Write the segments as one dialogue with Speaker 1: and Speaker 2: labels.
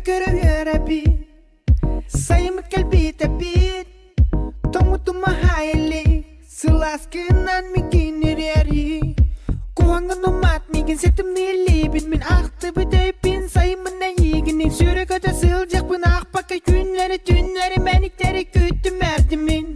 Speaker 1: Көрө-көрө үөрэбин Сайыммыт кэлбитэ бит Тоҥмутум аһаайыллик Сылааскынан миигин ириэри Куһаҥҥын умат миигин ситимнииллиибин Мин ахтыбыт өйбүн сайыммын эйиигин Сүрэ көтө сылдьыахпын аахпакка күннэри түүннэри мэниктэри күүттүм эрдим мин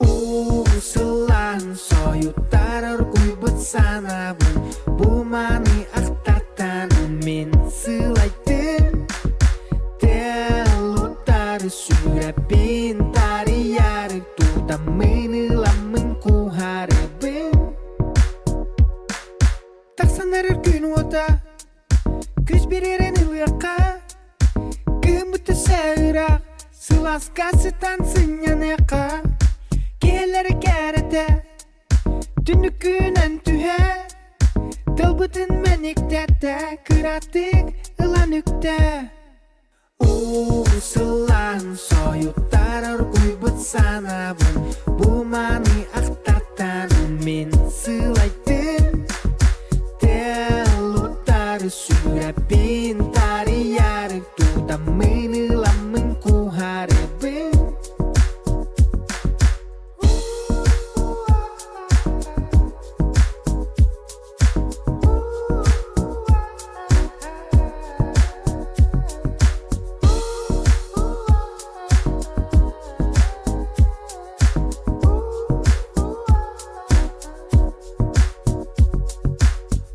Speaker 1: Уу сылаан сойуттар оргуйбут санаабын Бу маны ахтартан мин сылайдым Телуттары сүрэппин тарыйары Тутаммын ыламмын куһарыбын Тахсан эрэр күн уота Күс биэрэн ылыахха Кыһыммыт өссө ыраах Сылааска сытан сынньаныахха Киһилэри кээрэтэ Түннүккүнэн түһэ Тылбытын мэниктэтэ Кыратык ылан үктэ Уу сылаан сойуттар оргуйбут санаабын Бу маны ахтартан мин сылайдым Телуттары сүрэппин тарыйары Тутаммын ыламмын куһарыбын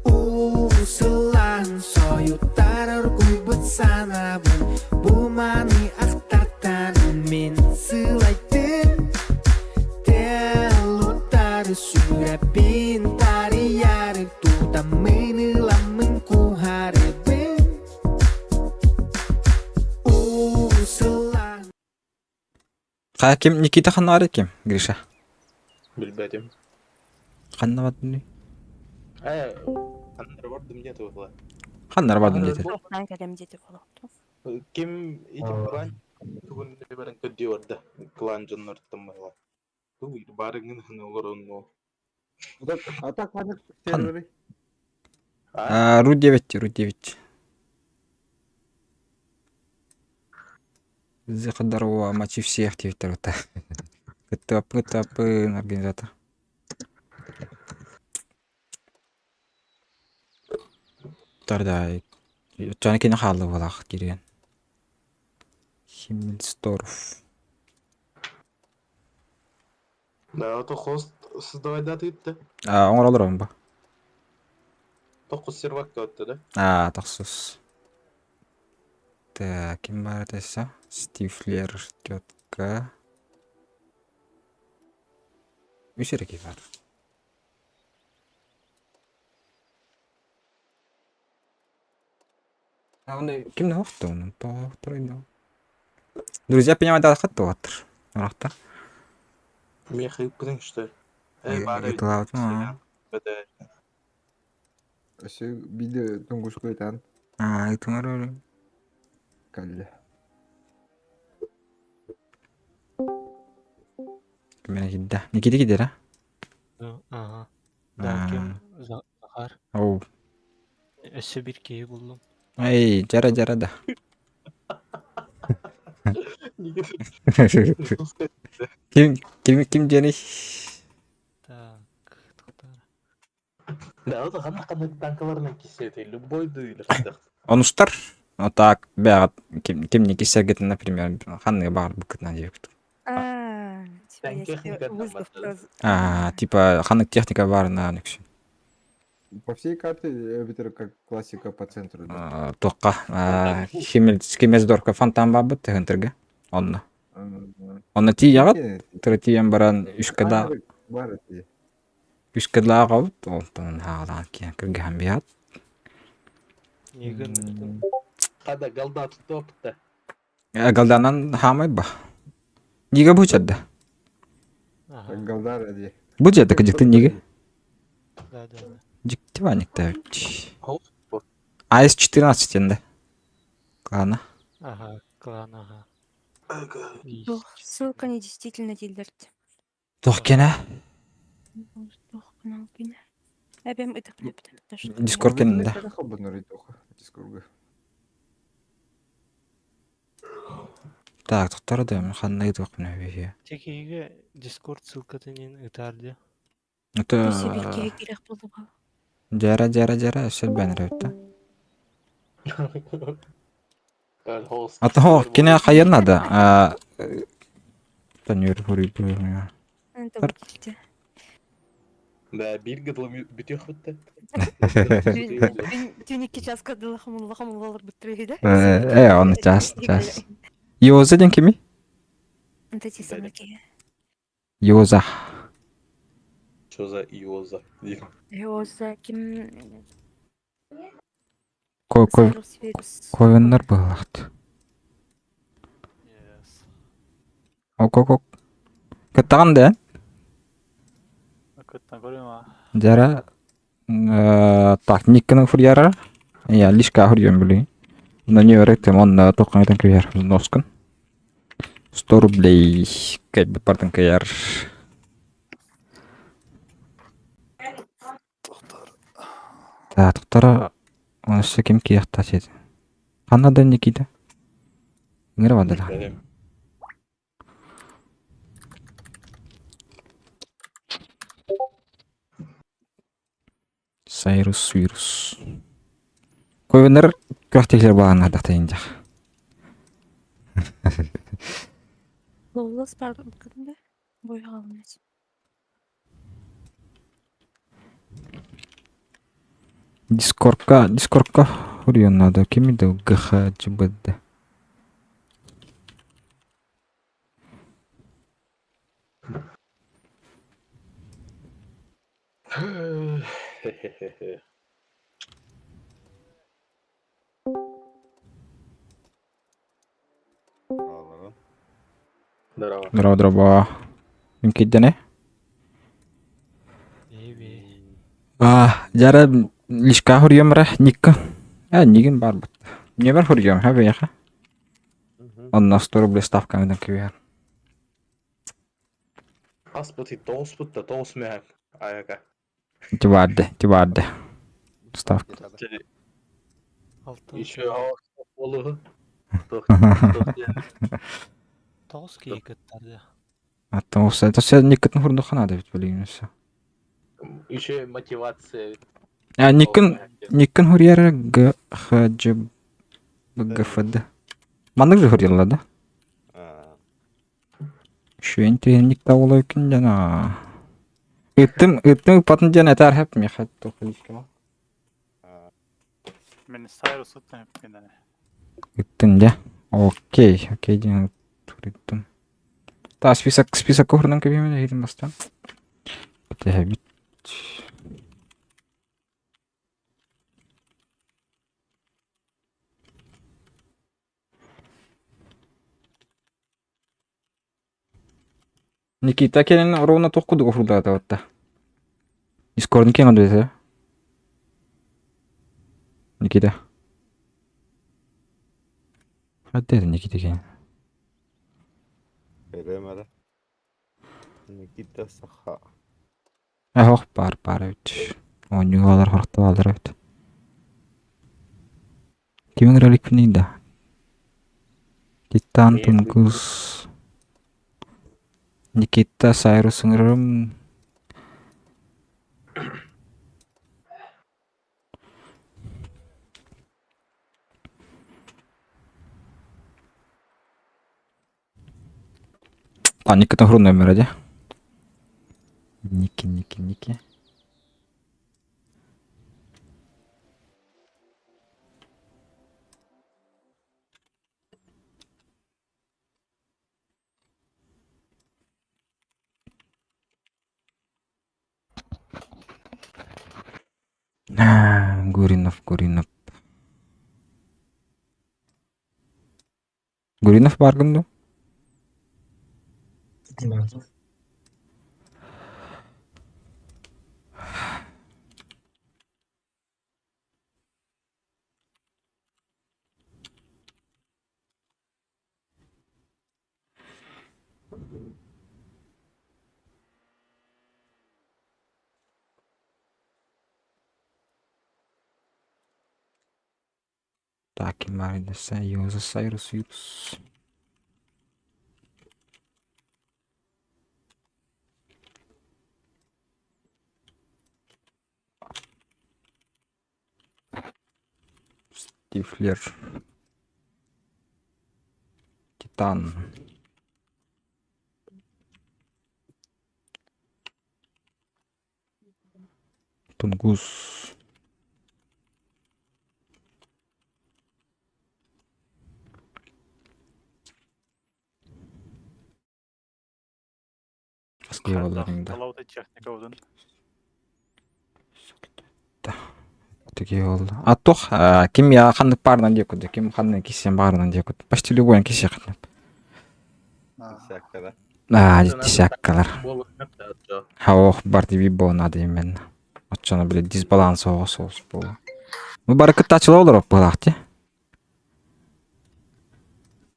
Speaker 1: Уу сылаан сойуттар оргуйбут санаабын Бу маны ахтартан мин сылайдым Телуттары сүрэппин тарыйары Тутаммын ыламмын куһарыбын Уу сылаан
Speaker 2: Ха ким Никита ханнаары ким Гриша?
Speaker 3: Билбэтим.
Speaker 2: Ханна бардын
Speaker 3: Э, ханнары бардым диэти буолла.
Speaker 2: Ханнары бардым диэтэ.
Speaker 4: Тохтаан кэлэм диэти буолуохтук.
Speaker 3: Ким ити клан тугун баран көрдүү барда. Клан дьоннортон буолла. Ту барыгын олорон
Speaker 5: А так ханнык сервери?
Speaker 2: А, Ру 9, Ру 9. Зихадарова мочи всех диэбиттэр ота. Кыттыаппын кыттыаппын организатор. Тарда Оччону кини хаалла буолаах киирэн. Химмельсторф.
Speaker 3: Да, то хост создавать ыытта.
Speaker 2: А, оҥоролор бу.
Speaker 3: Тоххус сервакка отта да?
Speaker 2: А, тохсус. Так, ким баар этэ Стифлер тетка. Үс эрэ киһи баар. А, оны ким да охто, оны тоохторой Друзья понимают, тоохтор. Орохтор.
Speaker 3: Меха ыыппытыҥ что? Э, баар эбит.
Speaker 2: Ыытылаабытым
Speaker 5: Өссө биир тунгуску ытан
Speaker 2: Аа, ыытыҥар өрө.
Speaker 5: кэллэ.
Speaker 2: Кимэрэ киирдэ. Никита киирдэ
Speaker 6: Ага. Да, ким Захар.
Speaker 2: Оу.
Speaker 6: Өссө бир киһи буллум.
Speaker 2: Ай, жара жара да. Ким ким ким диэний?
Speaker 6: Так, тоқтар.
Speaker 3: Да, это ханна ханнык танкаларынан кисетей, любой дыйлы хайдах.
Speaker 2: Онустар, ну так, бэҕэт ким кимни киссэргитин, например, ханныгы баҕар быккытынан диэбит.
Speaker 4: А, типа я себе
Speaker 3: Техника
Speaker 4: воздух тоже.
Speaker 2: А, типа ханнык техника баарына үксүн.
Speaker 5: По всей карте эбитер как классика по центру, да?
Speaker 2: Туохха Химмельсдорфка фонтан баабыт Тыһынтырга. Онно. Онно тиийэҕит, тыры тиийэн баран үскада
Speaker 5: Бар эти.
Speaker 2: үскэдлаах аҕабыт, онтон хаалаан киэн кыргыһан биһат.
Speaker 6: Нигын
Speaker 3: Хада галда туттуопта.
Speaker 2: Галданан хаамай ба. Нига бу чарда.
Speaker 6: Ага.
Speaker 5: Галдар эди.
Speaker 2: Бу жерде кыдьыктын нига.
Speaker 6: Да, да, да.
Speaker 2: Дьикти ваниктаабыт. АС-14 тенде. Клана.
Speaker 6: Ага, клан, ага.
Speaker 4: Туох, ссылка не действительно дииллэрт.
Speaker 2: Туох кэнэ?
Speaker 4: Туох канал кэнэ. Эбэм ытык
Speaker 2: Дискорд кэннэ.
Speaker 5: Дискорга.
Speaker 2: Так, тохтор да ханна ыытыахпын эбиһиэ.
Speaker 6: Текиһигэ Discord ссылкатын иһин ытаар дии.
Speaker 2: Это
Speaker 4: Өссө биир киһи киирэх буолуоҕа.
Speaker 2: дьара дьара дьара өссө элбээн эрэ эбит да. Ата кини хайан надо. А Танюр хури
Speaker 4: Это будет.
Speaker 3: Да, биир гыдылым бүтүөх бүтте.
Speaker 4: Түн икки часка дылы хомулла хомулла олорбуттар үһү да?
Speaker 2: Э, оны час, час. Йоза ден кими?
Speaker 4: Это те самые киһи.
Speaker 2: Йоза.
Speaker 3: Что за Иоза?
Speaker 4: Йоза ким
Speaker 2: Ко ко
Speaker 4: Сайрус Вирус.
Speaker 2: ковеннар быһылаахт.
Speaker 6: Yes.
Speaker 2: Ок ок ок. Кыттаҕын да?
Speaker 6: Кыттан көрүм а.
Speaker 2: Дьара так Никканы фурьяра. Я лишка хурьем билин. Но не өрөктем он тоққаңытан күйер носкун. 100 рублей кайбыт бартын кыйар. Так, тоқтара онысы ким кияқта седі. Қанада Никита? Ңыры бадыла. Сайрус вирус. Көбінер күрәктегілер бағана дақтайын жақ.
Speaker 4: Лоулас бар кімді? Бойға алынады.
Speaker 2: Дискордка, дискордка хурион надо. Ким еді ГХ ЧБД.
Speaker 3: Здорово.
Speaker 2: Здорово, здорово. Ким киддене?
Speaker 6: Maybe.
Speaker 2: А, жара лишка хуриомра Никка. А, нигин бар бут. Не бар хуриом, ха бияха. Онна 100 рублей ставканы күйер.
Speaker 3: Аспыт тоғыз пытта, тоғыз мәк. Аяка.
Speaker 2: Тибарды, тибарды. Ставка.
Speaker 6: Алтын.
Speaker 3: Еще олығы.
Speaker 6: Тоғыз киһи кыттар дии.
Speaker 2: Аттан офсайд. Тосе Никкытын хурдухана да бит билигин.
Speaker 3: Еще мотивация.
Speaker 2: А, Никкын Никкын хурьяра Г Х Ж Б Г Ф Д. Маннык же хурьяла да? Шуен түйенник тавлай күн жана. Ыттым, ыттым патын жана этар хеп мехат тухлишка.
Speaker 7: Мен Сайрус уттан эппинэ.
Speaker 2: Ыттым да. Окей, окей ден турыттым. Та список список кухрынан кебеме хитим бастан. Бите бит. Никита келин ровно токкуду офурда табатта. Дискордун кең адыбесе. Никита. Хадды Никита кең.
Speaker 8: Беремere. Никита Саха.
Speaker 2: Ох, бар бар эбит. Оонньуу алар хорохто алар эбит. Кимин роликпин да. Титан Тунгус. Никита Сайрус ыңырым. А, Никита хрун номер де. Ники, Ники, Ники. Гуринов, Гуринов. Гуринов баргын ду? Так, Маридаса, Йоза, Сайрус, Юпс. Стифлер. Титан. Тунгус.
Speaker 7: Талауды техникабытын.
Speaker 2: Такие ол. А тох ким я ханнык парынан диэкут, ким ханнык киссен баарынан диэкут. Почти любой кисе ханнык.
Speaker 8: Десятка,
Speaker 2: А, десяткалар. Хаох бар диби надо именно. Оччоно били дисбаланс оҕос оҕус буолу. Бу бары кыттааччылар олорор буолаах дии.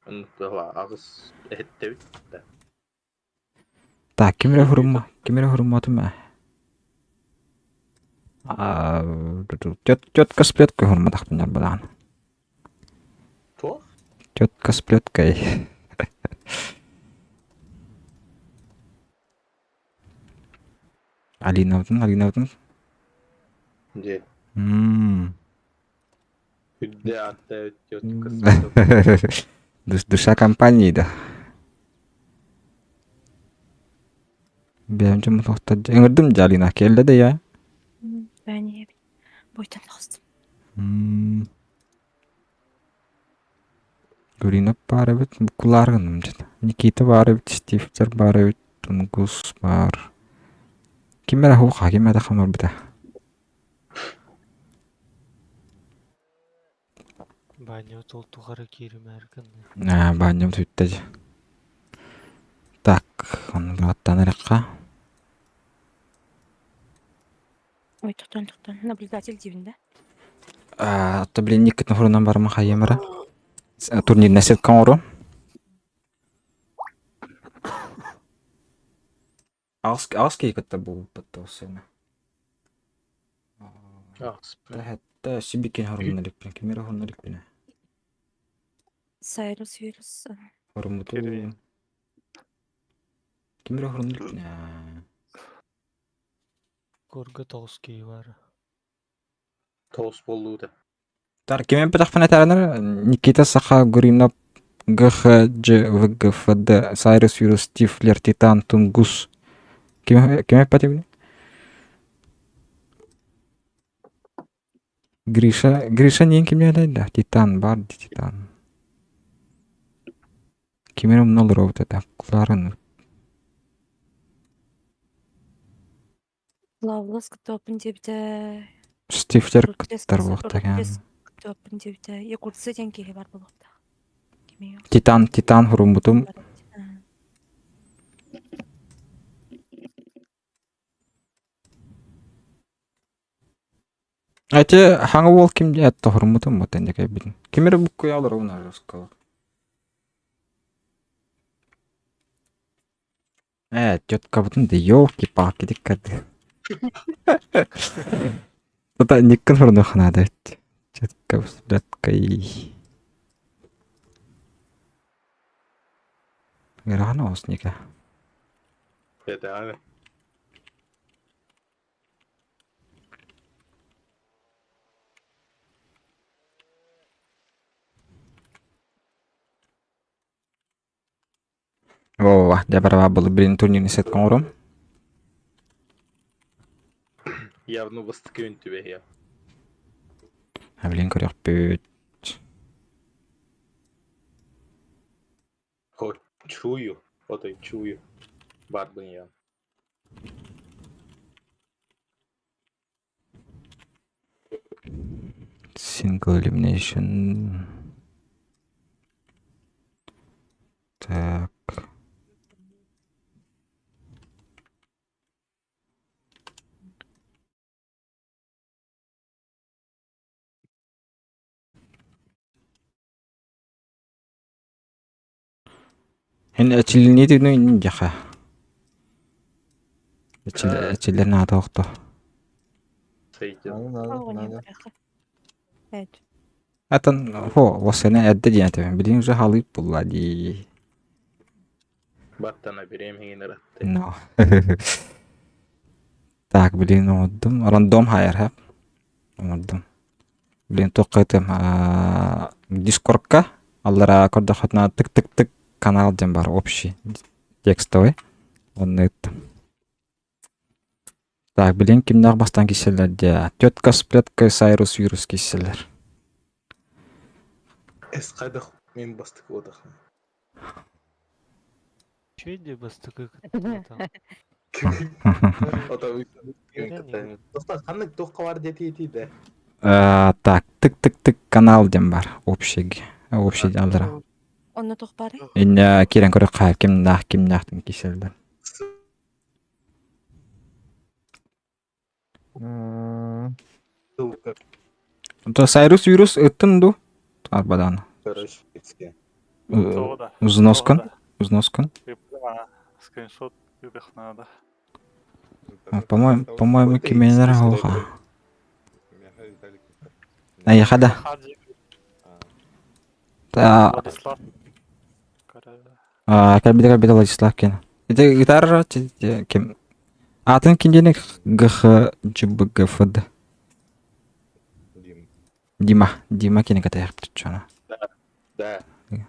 Speaker 3: Аҕыс эһэттэбит да.
Speaker 2: Так, ким эрэ хурумма, ким эрэ хурумматым ээ. Тетка с плеткой хурматахпын ньарбадаан.
Speaker 3: Туох?
Speaker 2: Тетка с плеткой. Алинабытын, Алинабытын.
Speaker 3: Дьэ.
Speaker 2: Мм.
Speaker 3: Үрдэ атта тетка с плеткой.
Speaker 2: Душа компании да. Бэйэм дьоммун тохтор ыҥырдым дьэ Алина кэллэ да я.
Speaker 4: Бэйэни ийэбит буйтан таҕыстым.
Speaker 2: Гуринов баар эбит, буккулаары гынным дьэ. Никита баар эбит, Стивтер баар эбит, Тунгус баар. Ким эрэ хуха, ким эрэ хамарбыта.
Speaker 6: Баанньа ол тухары кииримээр гынна.
Speaker 2: Аа, баанньам сүттэ дьэ. Так, ону бааттаан эрэххэ.
Speaker 4: Ой, тохтон, тохтон. Наблюдатель диибин да?
Speaker 2: Аа, отто блин, Никитин хорунан барма хайымара. Турнирная сетка оҥоруом. Аҕыс аҕыс киһи кытта буолбут сцена. Хэттэ сибикин хорунна иликпин. Ким эрэ хорунна иликпинэ.
Speaker 4: Сайрус вирус.
Speaker 2: Хоруммуту. Ким эрэ хорунна иликпинэ.
Speaker 6: Курга тоҕус киһи баара.
Speaker 3: Тоҕус буоллуута.
Speaker 2: Тар ким эппэтэхпинэ этэринэр Никита Саха Гуринов ГХ Дж ВГФД Сайрус Юрус Тифлер Титан Тунгус ким ким эппэтибин Гриша Гриша диэн кимнээтэй да Титан бар ди Титан Ким эрэ умна олоробут этэ кулаарын
Speaker 4: Лавлас кыттыаппын диэбитэ.
Speaker 2: Стивтер кыттар буолуохтаах
Speaker 4: Кыттыаппын диэбитэ. Якутса диэн киһи бар буолуохтаах.
Speaker 2: Титан Титан хуруммутум Эти хаҥа уол ким диэт тоһуруммутум бу тэннэкэйбитин. Ким эрэ буккуйа олоробун арыскала. Ээ, теткабытын да ёлки-палки диккарды. Тута никкын хорунуох наада эбит. Тетка взгляткай. Ыарахан оҕус Ника.
Speaker 3: Это
Speaker 2: Во, дьэ барабаа былы билин турнирный сет оҥорум.
Speaker 3: Явно бастакы түбэһиэ.
Speaker 2: А билин көрүөхпүт.
Speaker 3: Хо, чую. Отой чую. Барбын я.
Speaker 2: Single elimination. Так. Эн эчилинии түнүн дьаха. Эчиллэр наада охто.
Speaker 5: Надо, надо, надо.
Speaker 2: Атын хо осена эрдэ диэн этэбин. Билигин уже халыып булла дии.
Speaker 3: Баттана берем хигин ыратты.
Speaker 2: No. Так, билигин оҥордум. Рандом хайар хэп. Оҥордум. Блин, туохха этим Дискордка аллараа көрдөххүтүнэ тык-тык-тык канал диэн баар общий текстовый. Онно ыыттым. Так, билин кимнээх бастаан киирсэллэр диэ. Тетка сплетка Сайрус Вирус киирсэллэр.
Speaker 3: Эс хайдах мен бастакы буотах.
Speaker 6: Чүй дии бастакы кыттыбатах.
Speaker 3: Достар, ханнык туохха бар диэтии да?
Speaker 2: Так, тык-тык-тык канал диэн бар общий общий аллара.
Speaker 4: Онно туох баарый?
Speaker 2: Иннэ киирэн көрөххө кимнээх кимнээхтин киирсэллэр. То Сайрус Вирус ыттын ду? Арбадан. Узноскун? Узноскун?
Speaker 7: Скриншот ыдых надо.
Speaker 2: По-моему, по-моему, кименер хоха. Айха да.
Speaker 7: Владислав.
Speaker 2: Кэлбитэ кэлбитэ Владислав кин. Ити гитара ким Атын киндини ГХ ДЖБГФД. Дима. Дима кини катайахпыт чона.
Speaker 3: Да.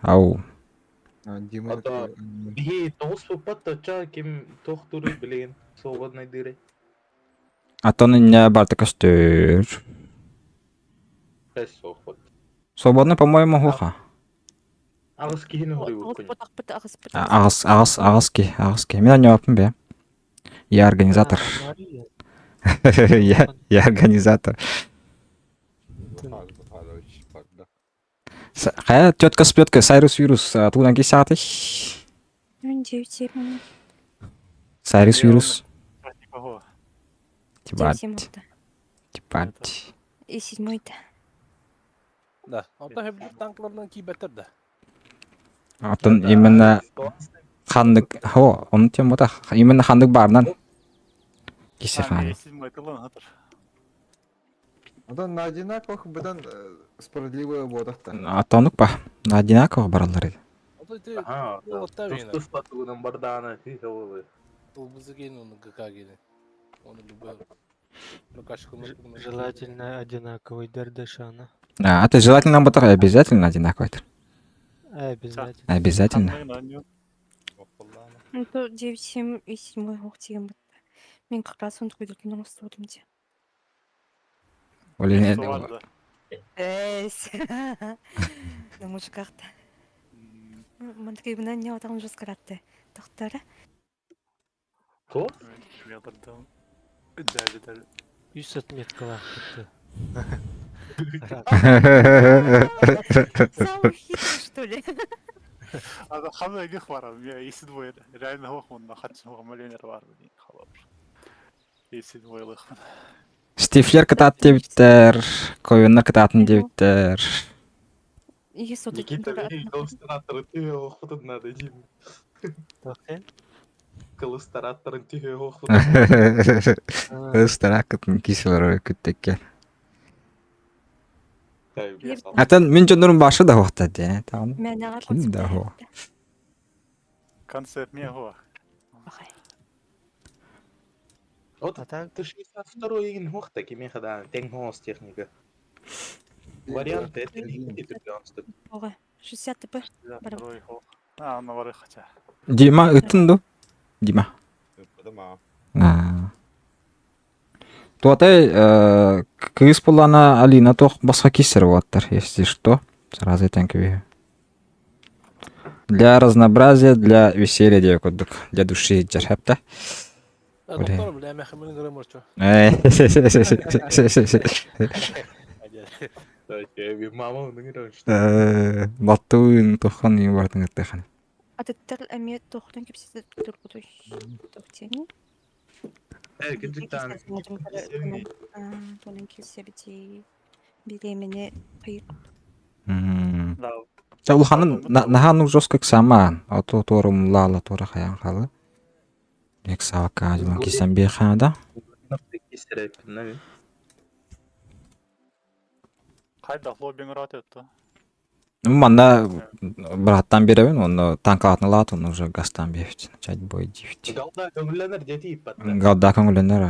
Speaker 2: Ау.
Speaker 5: Дима
Speaker 3: Ото биһи тоҕус пуппат точа ким туох туруй билигин свободный дыры.
Speaker 2: Аттан инне барта көстөр.
Speaker 3: Эс суохпут.
Speaker 2: Свободный, по-моему, хуха.
Speaker 3: Аҕыс киһини хоруйбуккун.
Speaker 4: Аҕыспыт аҕыспыт
Speaker 2: Аҕыс, аҕыс, аҕыс ки, аҕыс ки. Мин анньааппын бе. Я организатор. Я, я организатор. Хайа тетка сплетка Сайрус Вирус тугунан кисаатый?
Speaker 4: 9
Speaker 2: Сайрус Вирус. Типа,
Speaker 4: 7
Speaker 2: типа.
Speaker 4: И седьмой-то.
Speaker 9: Да. Онтон хэбдир танкларынан киибэттэр да.
Speaker 2: Оттон именно ханнык хо, он тем вот именно ханнык барынан киси хааны.
Speaker 7: Седьмой тылын хатыр.
Speaker 5: Оттон на одинаковых быдан справедливая буотахта.
Speaker 2: Атонук па. На одинаковых бараллар edi.
Speaker 9: Онтон ити
Speaker 3: Аха.
Speaker 9: уоттар
Speaker 3: Тус
Speaker 9: ина.
Speaker 3: тус тугунан бардаана хи
Speaker 9: Тылбызы ген оны ГК гени. Оны любой
Speaker 6: Желательно одинаковый дердешана.
Speaker 2: А, это желательно батар обязательно одинаковый.
Speaker 6: Обязательно.
Speaker 2: Обязательно.
Speaker 4: Ну, то 9, 7 и 7 ох тиген бытта. Мен как раз он такой оҥостубутум дии.
Speaker 2: Блин,
Speaker 4: Эс. На мужиках-то. Мантыкайбынан не отағын жоспарлатты. Тоқтары.
Speaker 3: То?
Speaker 6: Үс отметкалаах кытты.
Speaker 4: Самый хитрый, что ли?
Speaker 7: А хана их бар, я седьмой реально хохмон на хатчын миллионер бар блин халап. И седьмой лых.
Speaker 2: Стифлер кытаат диэбиттэр, Ковеннар кытаатын диэбиттэр.
Speaker 4: Есть вот
Speaker 3: Никита, видишь, коллустраторы ты охоту надо, Дим.
Speaker 6: Тохен?
Speaker 3: Коллустраторы ты охоту.
Speaker 2: Ыстаракытын киселер күттекке. Атын мин дьоннорум башы да хуохта дии. Там ким да хуох.
Speaker 7: Концепт не хуах.
Speaker 3: Вот
Speaker 6: А так?
Speaker 3: ты 62 игин хуахта кими хада тең хоос техника. Варианты это не какие-то
Speaker 4: 60 ТП.
Speaker 7: Второй хуах. А, на вары хотя.
Speaker 2: Дима ыттын ду? Дима. Туатай кыыс буллана Алина туох басқа киссер буолаттар, если что. Сразу этэн кэбиһэ. Для разнообразия, для веселья диэ курдук, для души дьэрхэптэ.
Speaker 9: Доктор, бля, мехамын гырымырчу.
Speaker 3: Мама, ну
Speaker 2: Баттуын тухан и бартын ыттыхан.
Speaker 4: Атыттар эмиэ тохтон кипсити тургутуй. Тохтени. Тонун килсебити билемени кыйык.
Speaker 7: Да.
Speaker 2: Улаханын наһаа жестко самаан. Ото туорум лаала туора хаян халы. Ек савака дьылан кисэн биэхаада.
Speaker 7: Хайда лоббинг рат это.
Speaker 2: Манна браттан беребин, онно танкалатын лаат, он уже гастан биэбит. Чать бой дивит.
Speaker 3: Галда көңүллэнэр дети иппатта.
Speaker 2: Галда көңүллэнэр.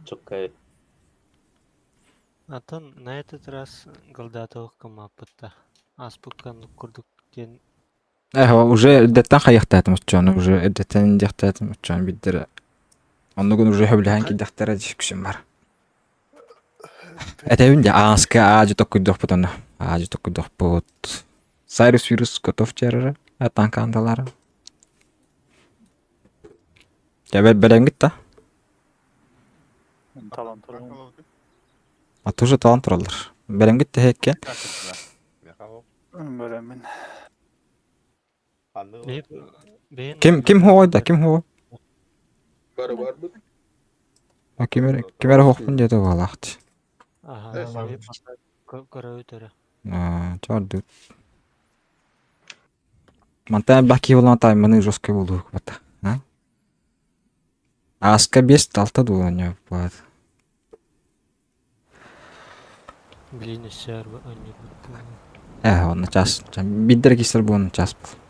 Speaker 3: Чоккай.
Speaker 6: Атын на этот раз голдатовых кыммаппытта. Ааспыккан курдук диэн
Speaker 2: Э, уже эрдэттэн хайыахтаатым оччону, уже эрдэттэн диэхтаатым оччону биддere. Оннугун уже хөбүлэһэн киирдэхтэрэ дискүсүм бар. Этэбин дьэ ааска аадьы токкуйдуохпут ону. Аадьы токкуйдуохпут. Сайрус вирус готов дьарара, атаанкаандалара. Дьэ бэлэмгит да?
Speaker 7: Талан туран.
Speaker 2: А тоже талан тураллар. Бэлэмгит тэһэккен.
Speaker 7: Бэлэммин.
Speaker 2: Ким ким хоҕойда? Ким хоҕой?
Speaker 3: Бары барбыт.
Speaker 2: А ким эрэ ким эрэ хоохпун диэтэ баалаахт.
Speaker 6: Аха, көрөбүт эрэ.
Speaker 2: Аа, чордут. Мантан элбэх киһи буолан тайманы жесткой буолуох бата. А? Ааска 5 алта дуо баат.
Speaker 6: Блин, өссө анньыбыт.
Speaker 2: Э, онно час. Биддер кисер буон час был.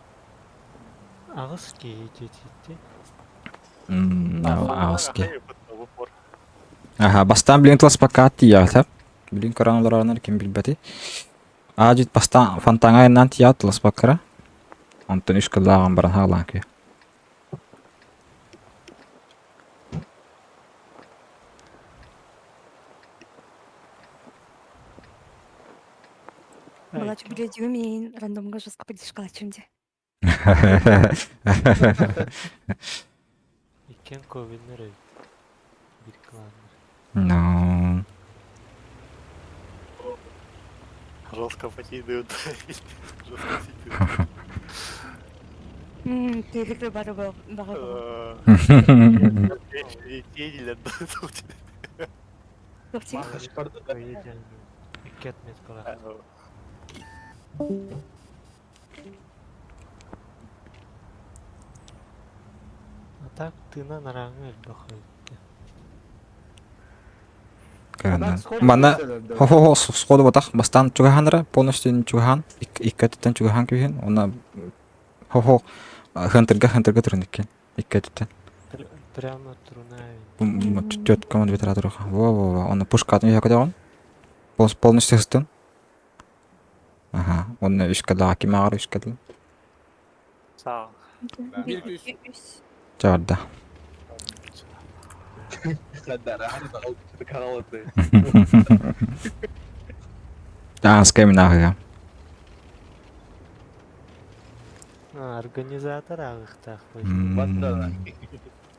Speaker 6: Аҕыс киһи диэтиитти.
Speaker 2: Аҕыс киһи. Аха, бастаан билин тылас пока тиийэҕитэ. Билин көрөн олоронор ким билбэти. Аажит бастаан фонтаҥа айаннаан тиийэҕит тыласпаккара. Онтон үс кыллааҕын баран хаалаан күйэ.
Speaker 4: Балачы биледиу мин рандомга жестко поддержкалачым де.
Speaker 6: Иккен ковиннер эбит. Бир кланнар.
Speaker 2: No.
Speaker 7: Жестко покидают. Жестко сидят.
Speaker 4: Тыһыты бары баҕа
Speaker 6: Икки отметкалаах. А так тыынан арааҥҥа элбэх эбит.
Speaker 2: Манна хо-хо-хо сходу батах бастаан чугаһаанара полностью чугаһаан икки өттүттэн чугаһаан күүһүн уонна хо-хо хантырга хантырга туран икки икки өттүттэн
Speaker 6: Прямо турунаевин.
Speaker 2: Четко он ветра туруха. Во-во-во. Он пушкатын үһэ көтөҕүн. Полностью сыстын. Ага. Онно үс кэллэҕэ ким ааҕар үс кэллэ.
Speaker 7: Саа.
Speaker 9: Биир күүс.
Speaker 2: Чаарда. Таанскай мин ааҕыам.
Speaker 6: Организатор ааҕыахтаах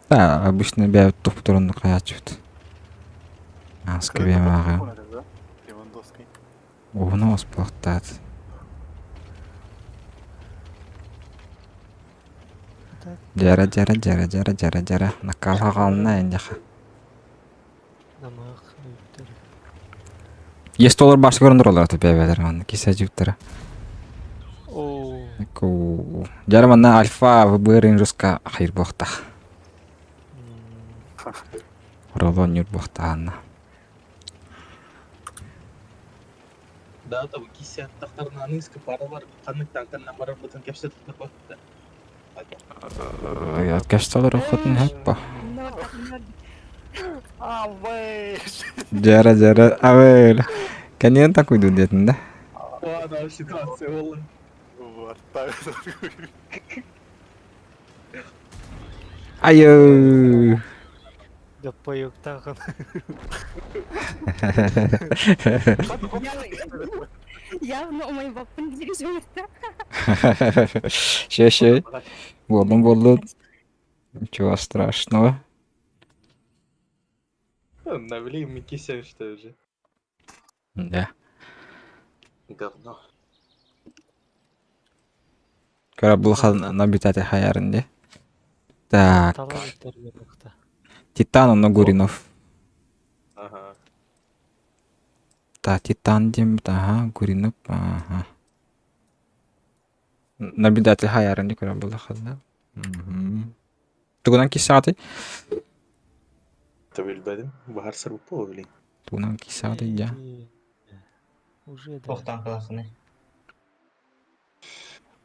Speaker 2: Да, обычно бэйэбит тупторуннук хайааччыбыт. Ааска бэйэм ааҕыам. Уһуну оспуохтаат. Дьара дьара дьара дьара дьара дьара накал хаҕалына эндиха.
Speaker 6: Намыһах эбиттэр.
Speaker 2: Есть олор барсы көрөн тураллар бэбэлэр манна кисе жиптара.
Speaker 6: Оо.
Speaker 2: Дьара манна альфа выбырын жестко хайыр буохтах. Ролон нюр буохтаанна.
Speaker 3: Да, там кисе тахтарына аныска паралар ханнык танканнан барарбытын кэпсэтиттэр баттар.
Speaker 2: Кэпсэтэлэр охотун хэппа. Дьара дьара абыр. Кэнниэн такуйду диэтин да.
Speaker 3: Ладно, ситуация буолла.
Speaker 2: Айыы.
Speaker 6: Доппойуктаахын.
Speaker 4: Явно умайбаппын диир дьоҥҥо.
Speaker 2: Ща, ща. Буоллун буоллун. Ничего страшного.
Speaker 3: Навели Микися что же.
Speaker 2: Да.
Speaker 3: Говно.
Speaker 2: Көрө набитати хаярын де. Так.
Speaker 6: Талан иттер
Speaker 2: Титан онно Гуринов.
Speaker 3: Ага.
Speaker 2: Так, Титан диэн ага, Гуринов, ага. Наблюдатель хаярын көрө булахалла. Тугунан кисааты?
Speaker 3: Билбэтим. Баһар сырбыппа билин.
Speaker 2: Тугунан кисааты дьа.
Speaker 6: Уже да.
Speaker 10: Туохтаан кылаахыный?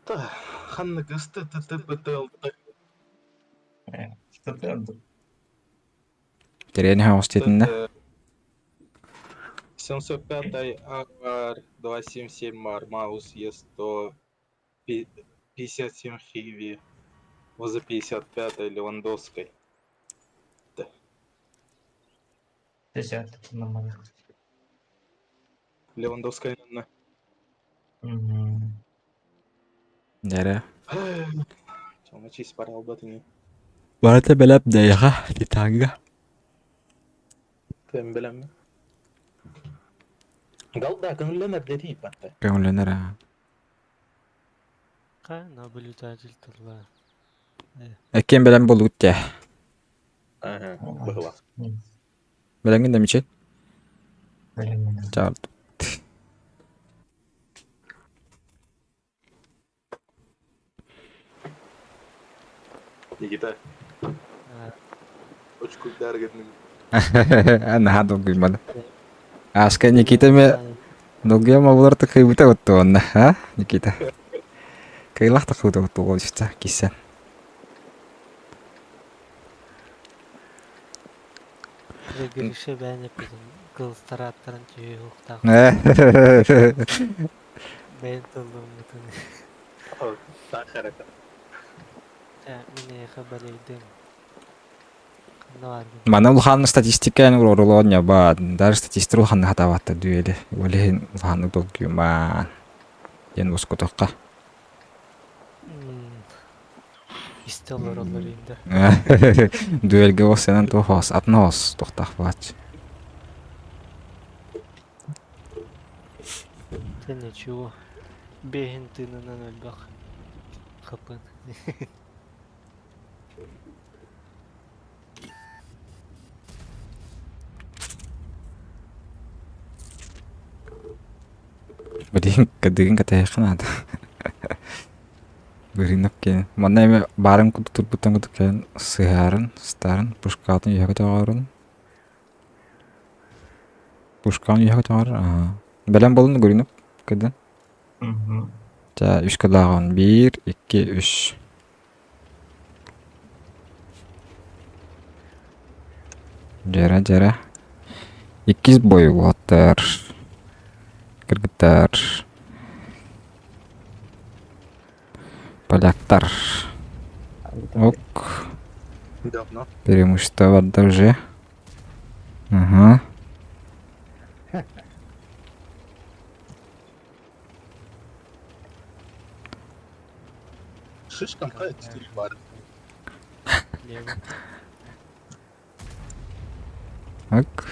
Speaker 3: Та, ханнык ысты т т п т л т
Speaker 10: Сытырды.
Speaker 2: Терени хаос тетинне.
Speaker 3: 705 АР 277 Мармаус Е157 Хиви возле 55-й Левандовской. Левандовская на.
Speaker 2: Дэрэ.
Speaker 3: Чоҥо чисть паралбатыни.
Speaker 2: Барыта бэлэп дэйэҕэ титанга.
Speaker 3: Тем билэммин. Галда көҥүллэнэр дэтии батта.
Speaker 2: Көҥүллэнэр аа.
Speaker 6: Ха, наблюдатель тылла.
Speaker 2: Эккиэн бэлэм буолугут дии.
Speaker 3: Ага, быһылах.
Speaker 2: Бэлэҥҥин да Мичил? Чаал.
Speaker 3: Никита, очкуйдар гынным.
Speaker 2: Наһаа долгуймады. Ааска Никита ме долгуйам оболор тыкыйбыта оттуонна, а, Никита? Кыйлах такыыта оттуол кисен.
Speaker 6: Гриша бэйэн эппитин кылыстарааттарын түһүү уохтаах. Бэйэн тыллыммытын.
Speaker 3: Сахарата.
Speaker 6: Мин эйиэхэ балейдым. Ханна бааргын?
Speaker 2: Маны улахан статистика эн уролоон ньаба, даже статистика улаханнык хатаабатта дүөли. Ол иһин улаханнык долгуйумаан диэн бускутухха.
Speaker 6: Истэ олороллор инде.
Speaker 2: Дуэлгэ ол сенен туох хос, атын хос туохтаах бааччы.
Speaker 6: Ты ничего. Бэһин тыынынан өлбөх. Хапын.
Speaker 2: Билигин кыдыгын кэтэһиэххэ наада. Бырыынап киэн. Манна эмэ баарын курдук турбуттан курдук кэлэн сыһаарын, сытаарын, пушкаатын үөһэ көтөҕөрүн. Пушкаҕын үөһэ көтөҕөр, аа. Бэлэм буолун Гуринов кыдын. Ча үс кылааҕын. Биир, икки, үс. Дьэрэ, дьэрэ. Иккис бой уолаттар, кыргыттар, поляктар. Ок.
Speaker 3: Давно.
Speaker 2: Преимущество барда уже. Ага.
Speaker 3: Шишкам 4 бара.
Speaker 6: Лево.
Speaker 2: Ок.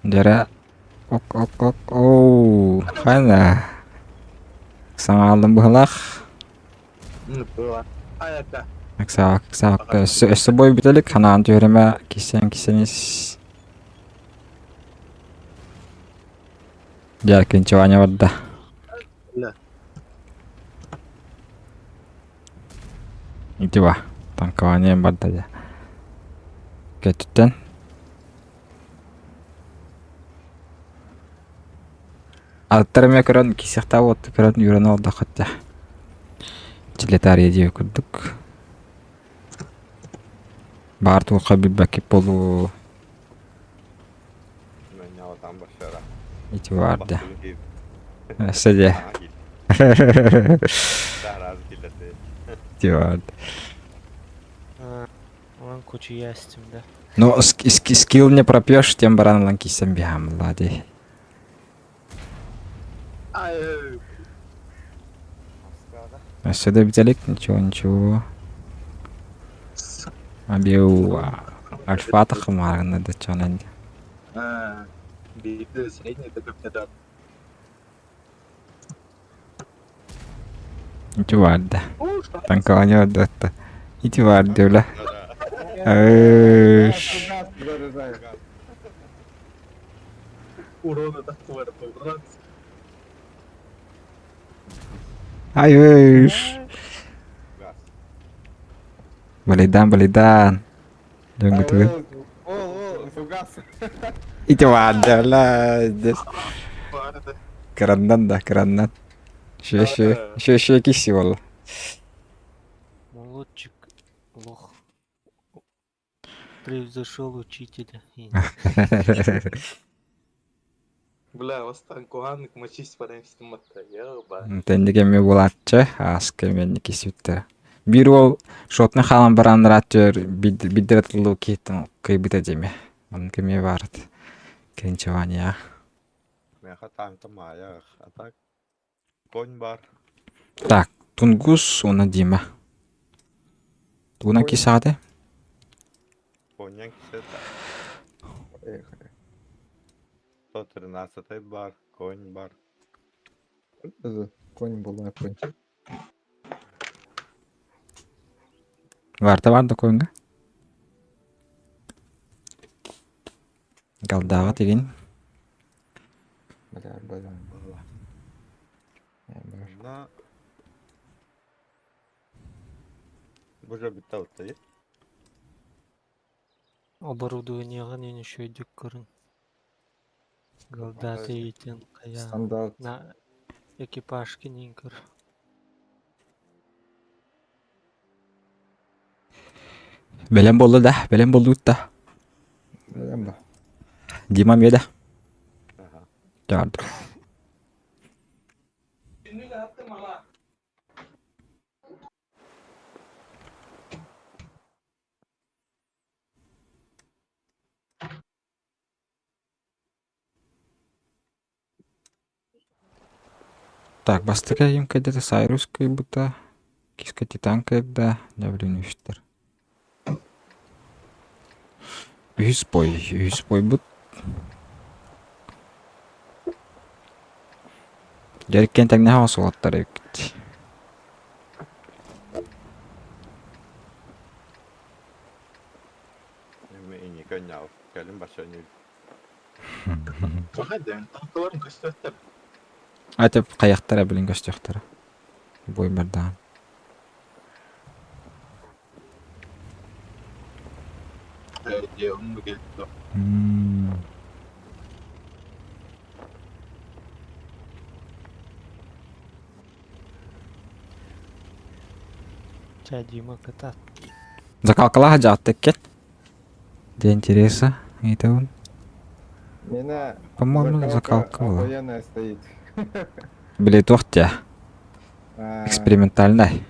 Speaker 2: Дьэрэ ок ок ок оу хана саҥааллым быһылаах
Speaker 3: Было. А это.
Speaker 2: Ыксаабак ыксаабакка өссө өссө бой бүтэ илик ханаан түһэримэ киссэн киссэн ис Дьэ кинчеваня барда
Speaker 3: Бля.
Speaker 2: Ити ба танкование барда дьэ Кэттүттэн Аттар эмиэ көрөн кисиэхтээх уотту көрөн үөрэн олордоххут дьэ. Чилетария диэби курдук. Баар туохха билбэккит буолуо. Ити баар дьэ. Өссө дьэ. Ити баар.
Speaker 6: Онон кучуйа истим да.
Speaker 2: Ну, скилл не пропьешь, тем баран ылан киссен биһаамыллаа дии. Өссө да бүтэ илик, ничего, ничего. Абиу альфа тахымаарына да чонан.
Speaker 3: Биирдэ средний да
Speaker 2: Ити баарда. Танкование барда. Ити баар диэбилэ. Эш.
Speaker 3: Урона такого брат.
Speaker 2: Ай эш. Балайдаан, балайдаан. Дьоҥҥутугар. Ити баар диэбилэ. Кыраннан да, кыраннан. Шө шө шө шө киси буолла.
Speaker 6: Молодчик лох. Превзошел учителя.
Speaker 3: Бля, бастаан куһааннык мочись баран истим атта. Ёба.
Speaker 2: Тэнник эмиэ буолааччы, ааска эмиэ инник киссибиттэрэ. Биир уол шотный хаалан баран ырааччы биддер атыллыы киһиттэн кыйбыта дьиме. Оннук эмиэ баар этэ. Кринчевания.
Speaker 8: Миэхэ танка маайа, а так конь бар.
Speaker 2: Так, Тунгус уонна Дима. Тугунан киссаҕытай?
Speaker 8: Коньян кисета.
Speaker 5: Поехали.
Speaker 8: 113 бар, конь бар.
Speaker 5: Конь была, конь.
Speaker 2: Варта бар да коньга? Галдааҕа тигин.
Speaker 5: Бля, бля, была.
Speaker 8: На Бу же бүтэ алтайы.
Speaker 6: Оборудованиеҕын иһин үчүгэйдик көрүн. Голдаты иитин хайа
Speaker 5: Стандарт.
Speaker 6: на экипажкин иһин көр.
Speaker 2: Бэлэм буолла да, бэлэм буоллубут да.
Speaker 5: Бэлэм ба.
Speaker 2: Дима эмиэ да.
Speaker 8: Аха.
Speaker 2: Дьаарды. Так, бастакы им кайдата Сайрус кыйбыта, Киска Титан кыйда, дьэ үстэр. Үһүс бой, үһүс бойбут. Дьэриккэн тэҥнэһэ охсубаттар эбит.
Speaker 8: Эми инники ньаал кэлин бачча
Speaker 3: Хайда, танкаларын көстөттөр.
Speaker 2: Аты хайахтара билин көстүөхтэрэ. Бой бардаан.
Speaker 3: Дьэ, онно кэлбит.
Speaker 6: Ча Дима кытаат.
Speaker 2: Закалкалаах дьааттыккет. Для интереса, это он.
Speaker 5: Меня
Speaker 2: По-моему,
Speaker 5: закалка
Speaker 2: закалка была.
Speaker 5: охуенная стоит.
Speaker 2: Били туох те
Speaker 5: А,
Speaker 2: экспериментальный.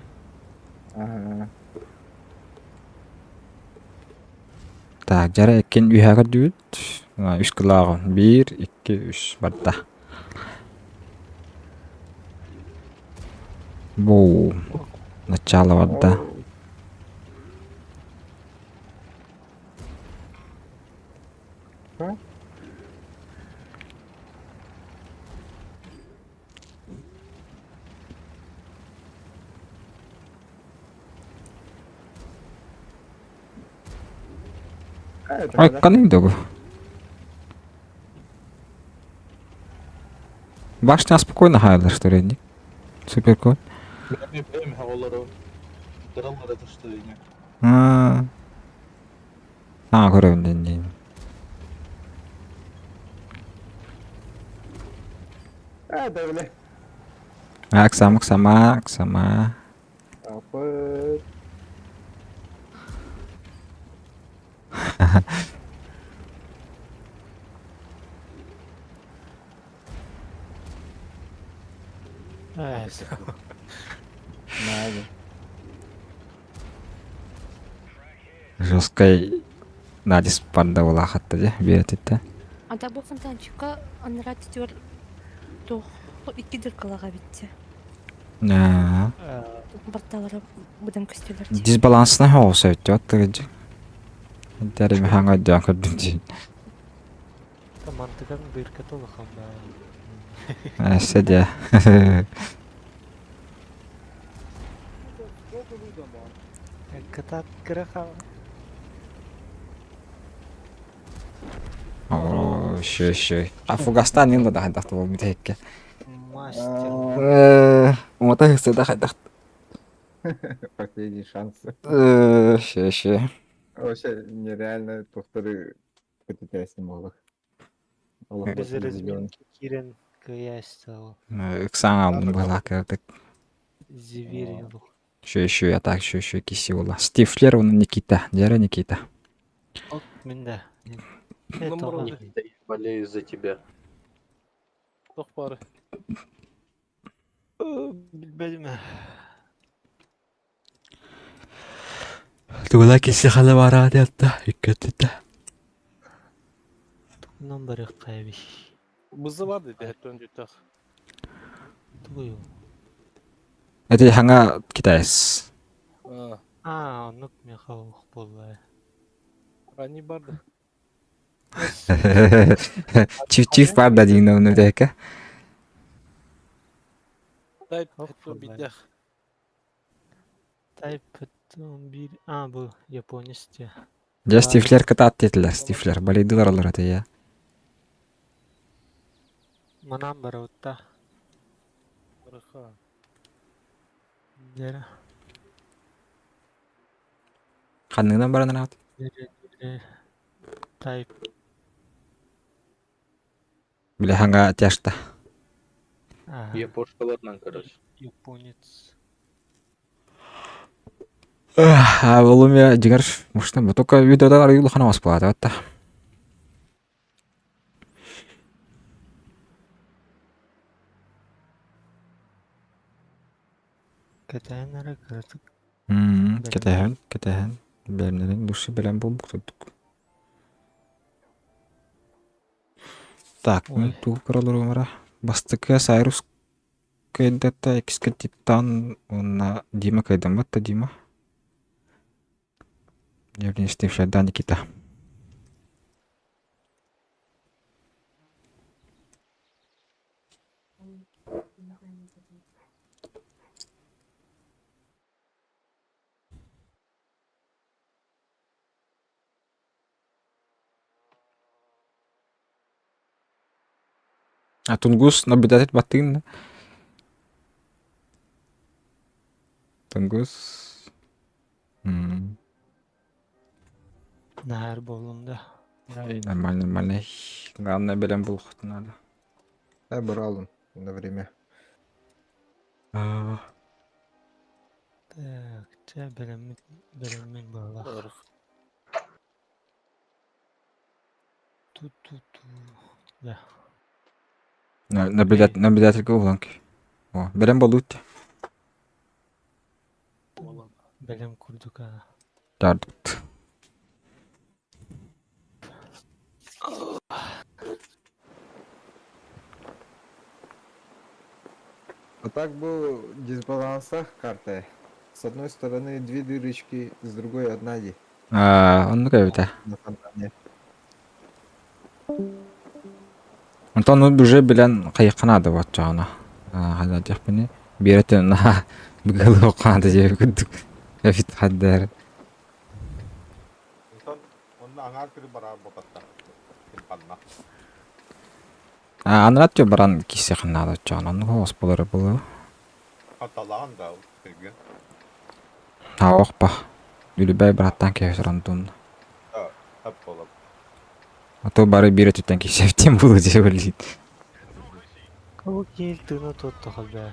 Speaker 5: Ага.
Speaker 2: Так, дьара эккин үһэҕэ дүүт. Үс кылааҕын. Биир, икки, үс барда. Бу начало барда.
Speaker 5: А? А, это
Speaker 2: Ой,
Speaker 5: когда?
Speaker 2: канын да бу. Башня спокойно хайлар, что ли, Супер код.
Speaker 3: Бэйэм бэйэм оҕолору дыраллара тастыыня.
Speaker 2: Аа. Аа, көрөбүн дин
Speaker 5: А, да, бля.
Speaker 2: Аксама, аксама, аксама.
Speaker 5: Апы.
Speaker 6: Ээ,
Speaker 5: Надо.
Speaker 2: Жесткай Надис панда улаахатта дьэ биэрэтиттэ.
Speaker 4: Ата бу фонтанчикка анараа түтүгэр туох икки дыркалаах эбит дии.
Speaker 2: Аа.
Speaker 4: Барталара быдан көстөлөр дии.
Speaker 2: Дисбалансына соҕус эбит дии оттугу Тэрими хаҥа өйдөөн көрдүм дии.
Speaker 6: Мантыган бырката улахан баай.
Speaker 2: Эссе дьэ.
Speaker 6: Кытаат кыра хаал.
Speaker 2: Оо, шö шö. А фугастан ин да хайдах буолбут эһикке.
Speaker 6: Мастер.
Speaker 2: Э, уота хысыда хайдах.
Speaker 5: Последний шанс.
Speaker 2: Э, шö шö.
Speaker 5: Вообще нереально повторы көтүтээсин буолар. Олох
Speaker 6: Без
Speaker 5: батын
Speaker 6: разминки киирэн кыайаастал.
Speaker 2: Ыксаң алдым быһалаакырдык.
Speaker 6: Зверь
Speaker 2: Шö шö а так шö шö киси була. Стифлер уну Никита. Дьэрэ Никита.
Speaker 6: Ок, мин да.
Speaker 3: Никита, я болею за тебя.
Speaker 9: Туох бары.
Speaker 6: Билбэтим.
Speaker 2: Тугула киси хала бара диэтта, иккеттитэ.
Speaker 6: Тугунан барыахха эбий.
Speaker 9: Бызы бар диде хэттөн жүттэх.
Speaker 6: Тугуй ол?
Speaker 2: Эти хаңа китайс.
Speaker 6: Аа, оннук миэхэ уох буолла.
Speaker 9: Они барды.
Speaker 2: Чиф-чиф бар да диин оны дэкэ.
Speaker 9: Тайп хэттөн бидэх.
Speaker 6: Тайп 11 А, бу японец дии.
Speaker 2: Дьэ Стифлер кытаат диэтилэр, Стифлер. Балейдылар олор этэ я.
Speaker 6: Манан барыбытта.
Speaker 9: Барыха.
Speaker 6: Дера.
Speaker 2: Ханныгынан баран араат?
Speaker 6: Тайп.
Speaker 2: Биле ханга тяжта.
Speaker 3: Япошкаларынан короче.
Speaker 6: Японец.
Speaker 2: А волуме дигар мушна только видеода арыйы улахан оспаата атта.
Speaker 6: Кэтээн эрэ кыратык
Speaker 2: Кэтэһэн, кэтэһэн. Бэлэмнэнэн души бэлэм буолбуктурдук. Так, мин тугу көрөлөрүм эрэ. Бастакы Сайрус кыайдата, иккискэ Титан уонна Дима кыайдаммат да Дима. Евгений Стившайда Никита. А Тунгус наблюдатель баттыгын да? Тунгус. М.
Speaker 6: Наар буоллум да.
Speaker 2: Нормально, нормально. Главное, бэлэм буолуохтун надо.
Speaker 5: Я брал он на время.
Speaker 2: А,
Speaker 6: Так, чэ бэлэммит бэлэммин быһалаах. Ту-ту-ту. Да.
Speaker 2: Наблюдатель, наблюдательга уһулан О, бэлэм буолуут.
Speaker 6: Бэлэм курдук аа.
Speaker 2: Тардыт.
Speaker 5: А так был дисбалансах карта. С одной стороны две дырочки, с другой одна ди.
Speaker 2: Аа, оннук эбитэ.
Speaker 5: На фонтане.
Speaker 2: Онтон уже билэн хайыхха наада буоччаҕына. Хайда диэхпиний биэрэтин наһаа быгалыахха наада диэбит курдук эбит хардары.
Speaker 8: Онтон онно аҥаар күрү бараар буолбатта. Тимпанна.
Speaker 2: Анарат түө баран киирсиэххин наада оччоҕуна оннук оҕус буолара буолуо.
Speaker 8: Хаталаан да тыгын.
Speaker 2: Аох ба. Үлүбэй быраттаан кэбиһэр онтун.
Speaker 8: Тап буолар.
Speaker 2: А то бары биир өттүттэн киирсэбитин буолуо диэбэлиин.
Speaker 6: Кого киил тыына туоттаха бээ.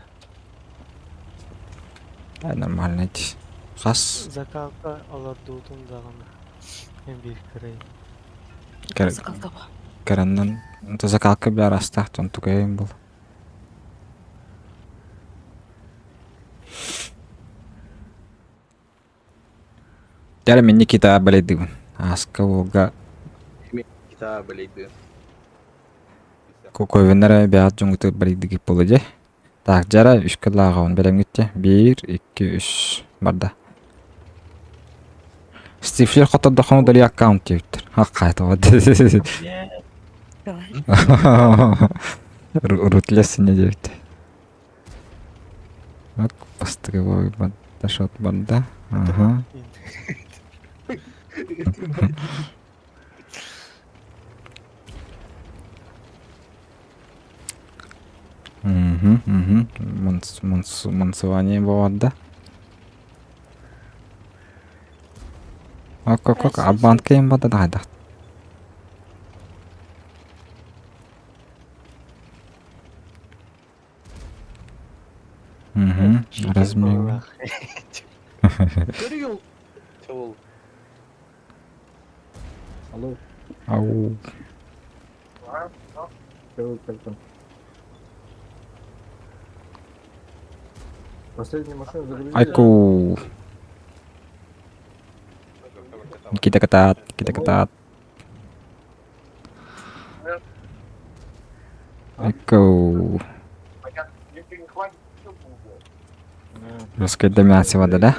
Speaker 2: Нормально дии. Хас
Speaker 6: Закалка олордуутун даҕаны эн биир кырай.
Speaker 4: Закалка ба.
Speaker 2: Караннан закалка баар астаах дьон тугайын был. Дьэ мин Никита балейдыбын. Ааска уолга
Speaker 3: Никита балейды.
Speaker 2: Кокойвеннара бэйэҕит дьоҥҥутугар балейдыгыт буолуо дии. Так, дьара үскэ лааҕабын бэлэмҥит Биир, икки, үс барда. Стившер хотордоххуна удали аккаунт диэбиттэр. Хаххаатаҕа Рутлес не диэбит. Вот бастыгы шот барда. Ага. Угу, угу. Мансование боварда. Ок, ок, ок. Абанка им бада да Угу. Размер.
Speaker 3: Көрү ол.
Speaker 5: Алло.
Speaker 2: Ау.
Speaker 5: Чё, как там? Последнюю машину загрузили?
Speaker 2: Айку. Никита катаат, Никита катаат. Айку. Русская доминация вода, да?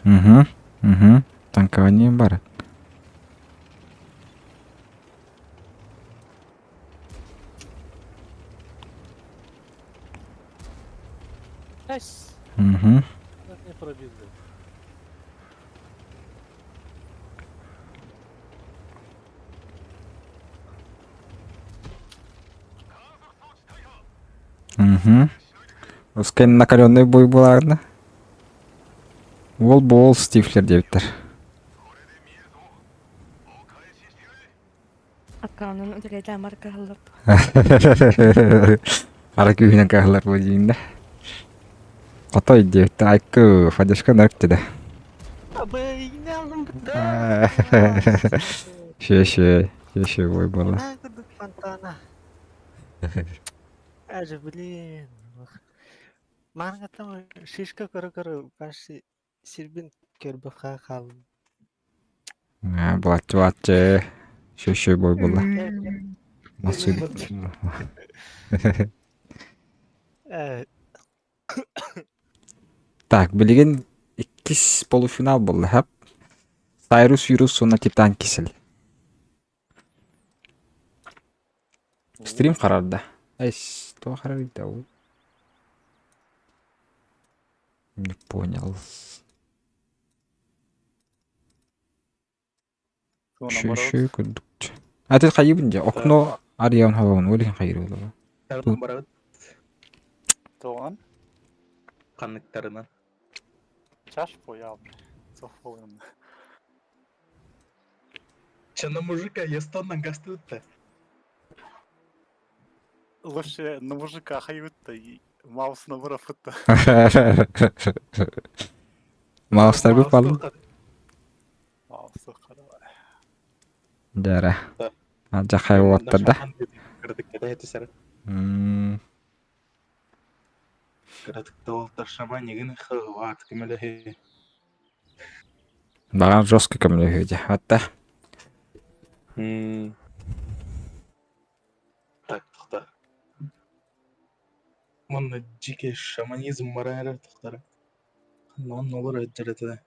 Speaker 2: Угу, угу. Танкование бар.
Speaker 9: Эс!
Speaker 2: Угу.
Speaker 9: Не пробил.
Speaker 2: Угу. Русская накаленный бой буолаарына. Уол буол Стифлер диэбиттэр.
Speaker 4: Аккаунун үтүрейде амар кыһаллар.
Speaker 2: Хара күүһүнэн кыһаллар бу диин да. Отой диэбиттэр. Айкы фадешка нарк деді. Шө шө шө шө бой буолла.
Speaker 6: Фонтана. Аже, блин. Манга там шишка көрө-көрө баш сирбин көрбөхө хааллым.
Speaker 2: Булаччы булаччы. Шө шө бой буолла. Масыр. Так, билигин иккис полуфинал буолла, хап. Сайрус Юрус уонна Титан Кисель. Стрим харарда. Эс, туох харарда ол? Не понял. Шү курдук. А ты хайыбын дьэ, окно арыйан хабабын, ол иһин хайыр буолуо.
Speaker 3: Тарынан барабыт.
Speaker 7: Тоҕон?
Speaker 3: Ханныктарынан.
Speaker 7: Чаш поял. Софолын.
Speaker 3: Че на мужика, я стоннан гастытта.
Speaker 7: Лучше на мужика хайвытта и маус на вырафытта.
Speaker 2: Маустар бу паллы.
Speaker 7: Маус давай.
Speaker 2: Дьэ Алдьархай уолаттар да.
Speaker 3: Кыратык кэтэһэ түсэр.
Speaker 2: М,
Speaker 3: Кыратык да уолаттар шаман хыҕаат көмөлөһү.
Speaker 2: Баҕар жестко көмөлөһүө дьэ. Атта.
Speaker 3: Так, тохта. Манна дьике шаманизм бара эрэр тохтара. Онно олор өттөр этэ.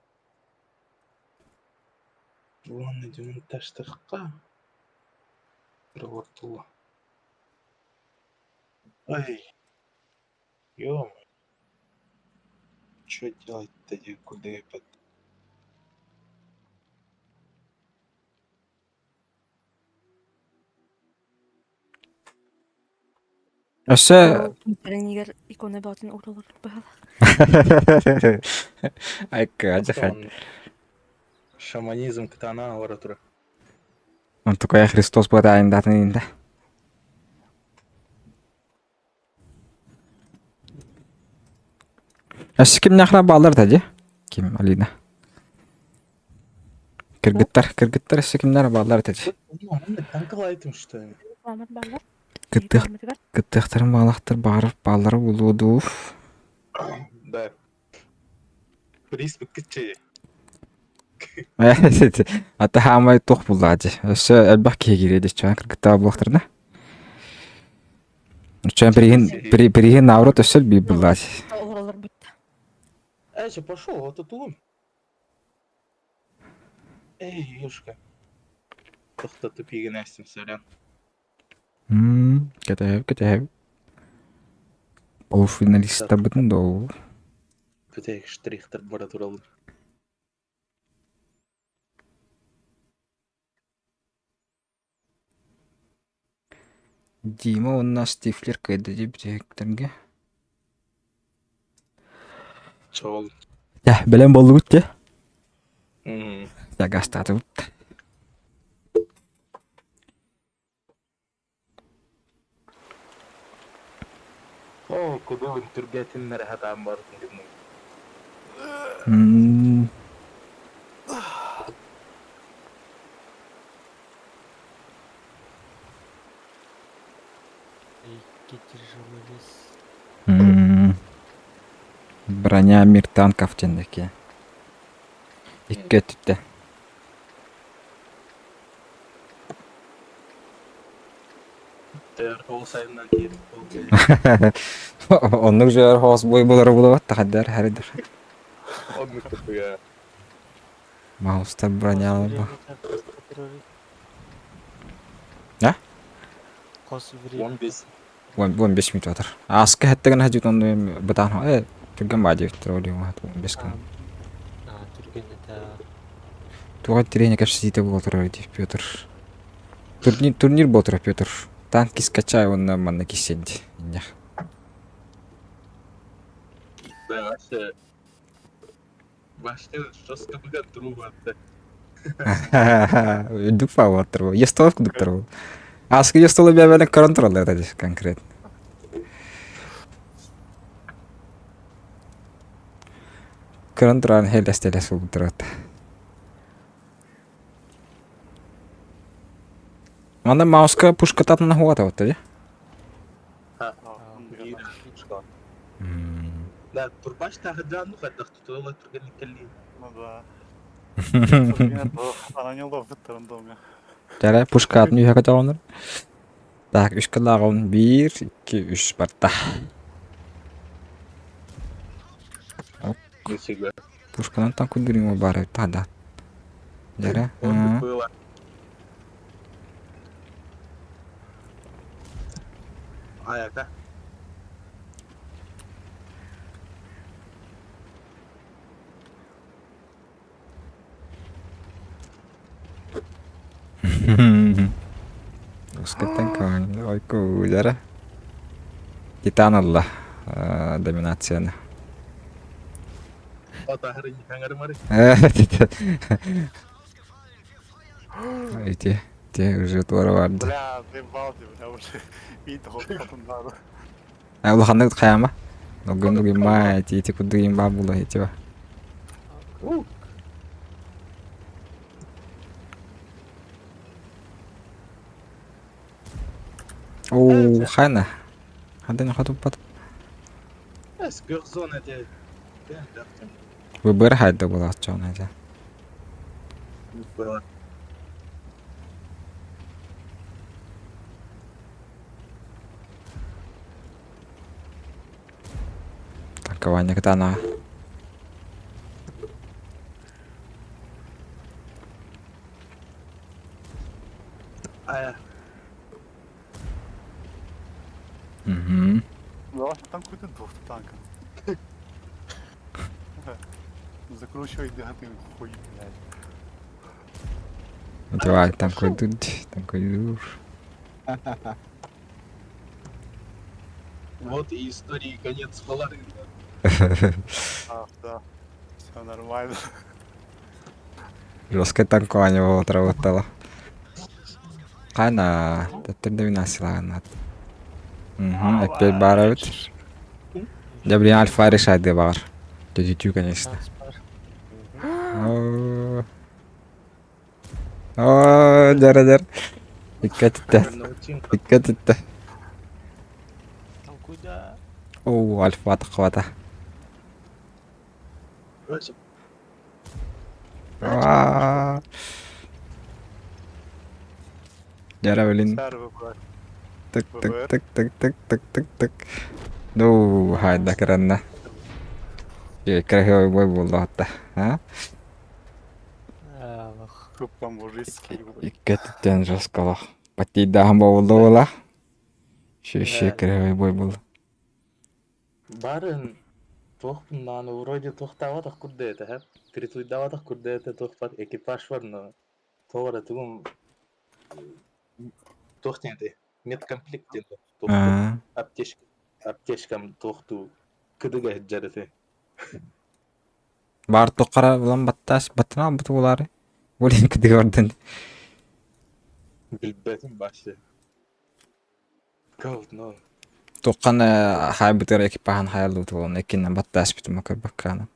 Speaker 3: Уонна дьонун таштахха. Ортула. Ай, ё Что делать-то, куда я под...
Speaker 2: Өссө
Speaker 4: Тренигер икона бөҕөтүн уурулар быһалаах.
Speaker 2: Айка, алдьархай.
Speaker 3: Шаманизм кытаана олоро турар.
Speaker 2: Онтукайа Христос быраайындаатын инде. Өссө кимнээхлэр бааллар да дии? Ким, Алина? Кыргыттар, кыргыттар өссө кимнэр бааллар этэ дии?
Speaker 3: Танкалайтым что ли?
Speaker 4: Рекламат бааллар.
Speaker 2: Кыттыах, кыттыахтарын баалахтар баҕарар бааллара буолуо дуу?
Speaker 3: Да. Приз бүккүччэ.
Speaker 2: Ата хаамай туох буллаа дии. Өссө элбэх киһи киириэ дии чугаан кыргыттаах буолуохтарына. Чугаан приһин приһин наоборот өссө элбиир буллаа дии.
Speaker 4: Олоролор бутта.
Speaker 3: Эй, пошел, вот это он. Эй, юшка. Тохтоту пигинэстим, сорян.
Speaker 2: Кэтэһэбит, кэтэһэбит. Полуфиналистарбытын доо.
Speaker 3: Бүтэһик штрихтар бара тураллар.
Speaker 2: Дима уонна Стифлер кыайда дии бүтэһиктэргэ.
Speaker 3: Чоол.
Speaker 2: Дьэ, бэлэм буоллугут дии.
Speaker 3: Мм.
Speaker 2: Дьэ, гастаатыбыт.
Speaker 3: Оо, кудуун түргэтиннэри хатаан бардым.
Speaker 6: Икки тяжеловес.
Speaker 2: Броня мир танков диэн Икки өттүттэ. Оннук дьиэр хоос бой булары булабат тахаддар харыдыр.
Speaker 3: Оннук кытыга.
Speaker 2: Маустар бронялар. А?
Speaker 6: Хос время.
Speaker 3: 15.
Speaker 2: 15 минут отыр. Аска хэттеген хажыт онну бытаан э түргэн баа диэбиттэр ол юм 15 күн.
Speaker 6: А, түргэн это
Speaker 2: Туга тренер кэпсэтиитэ буола турар дии Петр. Турнир, турнир буола турар Петр. Танки скачай уонна манна киссен дии. Иннях.
Speaker 3: Да, вообще. Вообще жестко выгод друга.
Speaker 2: Үрдүк фавориттар буол. Естолов курдуктар буол. Аскы естолу бэбэлэн көрөн тураллар это конкретно. Көрөн туран хеллэстэлэс буолбуттар Манна мауска пушкататына хуата вот дии.
Speaker 3: Да, турбаш таһыдьаан хайдах тутула түргэнник кэллиин.
Speaker 7: Ну да. Она не ловит рандомно.
Speaker 2: Дьэ, пушкатын үһэ көтөҕөнөр. Так, үс кылааҕын биир, икки, үс барда.
Speaker 3: Нифига.
Speaker 2: Пушканан таҥ кундуриҥ баар таада. Дьэрэ.
Speaker 3: Он было. Аяка.
Speaker 2: Ускаттан көҥүл ойку дьэрэ. Титан ылла доминацияны. Ити, те уже туора барды.
Speaker 7: Бля, заебал ты, бля, уже видно, потом надо.
Speaker 2: Улаханнык хайама. Ногын угимма, ити ити кудугин ба була ити ба. Оо, хайна. Хандан хатуппат.
Speaker 3: Сгырзон это.
Speaker 2: Выбор хайда буолааччы этэ.
Speaker 3: Было.
Speaker 2: Танкование катана.
Speaker 3: А,
Speaker 2: Угу.
Speaker 7: Да, там какой-то двух танков. Закручивай негатив хуй, блядь.
Speaker 2: Давай, танкуй танкуй
Speaker 3: Вот и истории конец Фалары.
Speaker 7: А, да. Все нормально.
Speaker 2: Жесткое танкование было отработало. Кана, төттөрдө Угу, опять барабыт. Дьэ, блин, альфа решает баар. Тетю, конечно. О, О, дьэр дьэр. Икки түттэ. Икки түттэ.
Speaker 6: Там куда?
Speaker 2: О, альфа тахвата. Дьэрэ, блин. Тык тык тык тык тык тык тык тык. Ну, хайда кыранна. Красивый бой буолла а?
Speaker 7: Тупо мужицкий.
Speaker 2: Икки өттүттэн жестколох. Паттийдааһын буолла буола. Еще красивый бой был.
Speaker 3: Барын туох нааны вроде туохтаабатах курдук этэ, критуйдаабатах курдук этэ туохпат экипаж бар но тоҕо эрэ тугум туох диэн этэй медкомплект диэн аптечка аптечкам туохтуу кыдыга сылдьар этэ.
Speaker 2: Баар туоххара булан баттаас баттана албыт буолаары. Блин кыдыга ордон.
Speaker 3: Билбэтим вообще. Говно.
Speaker 2: Туоххан хаайбытыгар экипаһын хаайаллыбыт буолан эккинэн баттааспытым көрбөккө.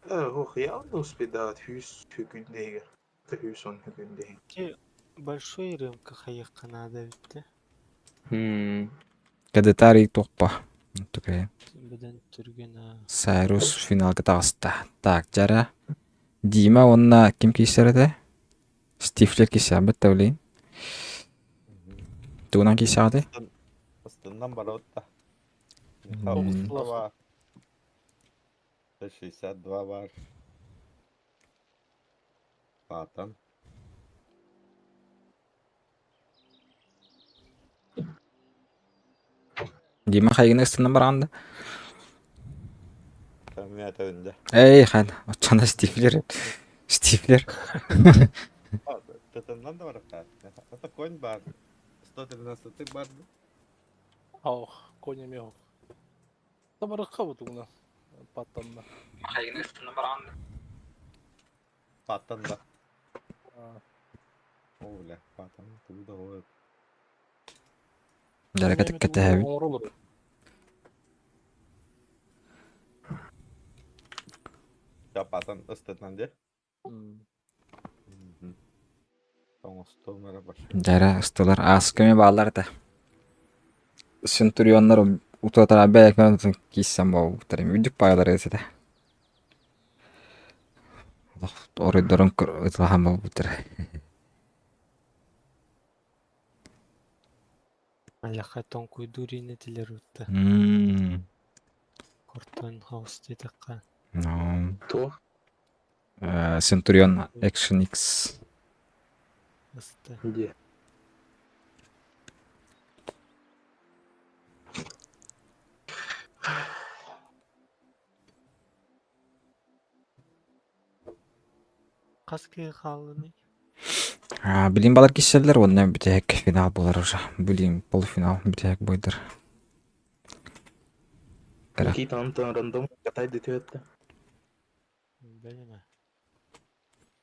Speaker 3: Ох, явно успедават хүүс хүкүндэһигэр. Хүүс он хүкүндэһин.
Speaker 6: Ити большой рынка хайыахха наада эбит да.
Speaker 2: Кадетарий тохпа. Такая.
Speaker 6: Быдан түргэн аа.
Speaker 2: Сайрус финалга таҕыста. Так, дьара. Дима уонна ким киирсэр этэ? Стифлер киирсээбит да билигин. Тугунан киирсэҕитэй?
Speaker 8: Астыннан барабыт да. Михаил бар. 62 бар. Патан.
Speaker 2: Дима хайгына ыстынан бараҕын да?
Speaker 8: Кэмҥэ этэрин дьэ.
Speaker 2: Эй, хан, оччоно Стифлер. Стифлер.
Speaker 8: Тытыннан да барахтаа. Это конь бар. 113 бар.
Speaker 9: Ох, конь эмиэ ох. Табарыкка бутугуна паттанна.
Speaker 2: Хайгына ыстынан бараҕын да?
Speaker 8: Паттан да. О, бля, паттан тугу да ой.
Speaker 2: Дьарыка кэтэһэбит.
Speaker 9: Оҥоролор.
Speaker 8: Паттан ыстытынан дьэ. Оҥостуом эрэ башка.
Speaker 2: Дьара ыстылар ааска эмиэ бааллар этэ. Центурионнар утуотара бэйэкмэн кииссэн буолбуттар үрдүк паайалар этэ. Оройдорун ытылахан буолбуттар.
Speaker 6: Аллаха тоҥкуйдуур инэтилэр утта. Кортон хаус диэтэххэ.
Speaker 2: Ну.
Speaker 3: Туох?
Speaker 2: Centurion Action X.
Speaker 6: Ыста.
Speaker 3: Где?
Speaker 6: Хас киһи хааллыный?
Speaker 2: Билин балар киссэллэр уонна бүтэһик финал буолар уже. Билин полуфинал бүтэһик бойдар. Кыра.
Speaker 3: Никита Антон рандом катай дөтүөттэ.
Speaker 6: Билимэ.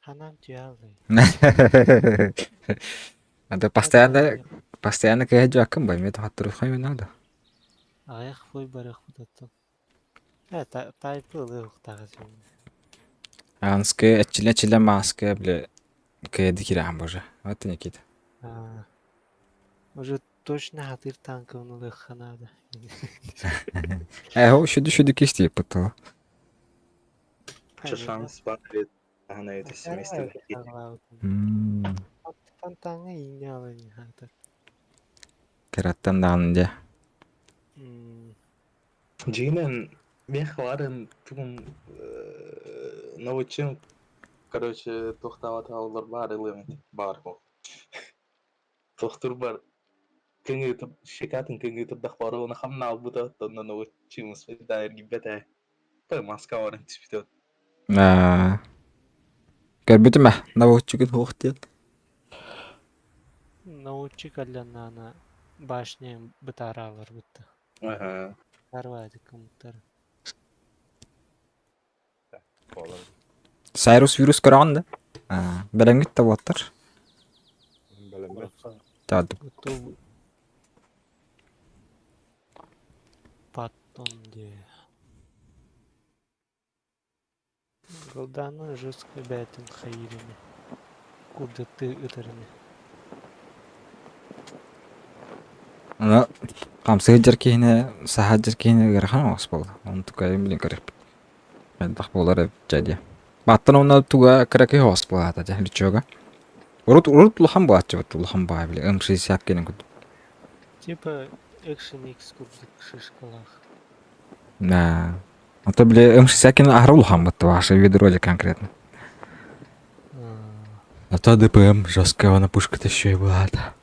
Speaker 6: Ханан түһэллий?
Speaker 2: Это постоянно постоянно кыһа дьуаккын бай, мен хаттырыхай надо.
Speaker 6: Аҕыйах буй барыахпыт оттон. Э, тайпы ылыахтаах этим.
Speaker 2: Анскы эчиле-эчиле маска, бля, кыйды кирээн боже. Вот Никита.
Speaker 6: А, уже точно хатыр танкын ылыахха наада.
Speaker 2: Э, ол шүді-шүді кисти пытыла.
Speaker 3: Ча шанс бар бит. Ана это семейство.
Speaker 6: Фонтаҥҥа ииҥҥэ алын хатыр.
Speaker 2: Кыраттан даҕаны дьэ.
Speaker 3: Дьиҥинэн миэхэ баарын тугум научил короче туохтаабатаҕаллар баар ылыам этэ баар буол. Туохтур бар кыҥыы щекатын кыҥыы турдах боруона хамнаалбыта оттон научил да эргийбэт ээ. Маска баран түспүтэ.
Speaker 2: Көрбүтүм ээ, наводчигын суох диэн.
Speaker 6: Научик алланаана башня бытаараалар бытта.
Speaker 3: Аха.
Speaker 6: Арваады кымтар.
Speaker 2: Сайрус вирус көрөҕүн да? Бэлэмҥит да буолтар.
Speaker 8: Бэлэммит.
Speaker 2: Таадым.
Speaker 6: Готовы. Потом где? Голдана жестко бэйтин хайырыны. Курдаты ытарыны.
Speaker 2: Аны хамсыыр дьэр киһини, саһар дьэр киһини ыарахан оҕус буолла. Онтукайым билин көрүөхпүт. Элбэх буолар эбит дьэ диэ. Бааттан уонна туга кыракый оҕус буолаата дьэ лючога. Урут урут улахан буолааччыбыт улахан баҕайы били М60 киэнин курдук.
Speaker 6: Типа Action X курдук шишкалаах.
Speaker 2: Да. А то били М60 киэнин аһара улахан бытты ваше ведро конкретно. А то ДПМ жесткая она пушка-то еще и была да.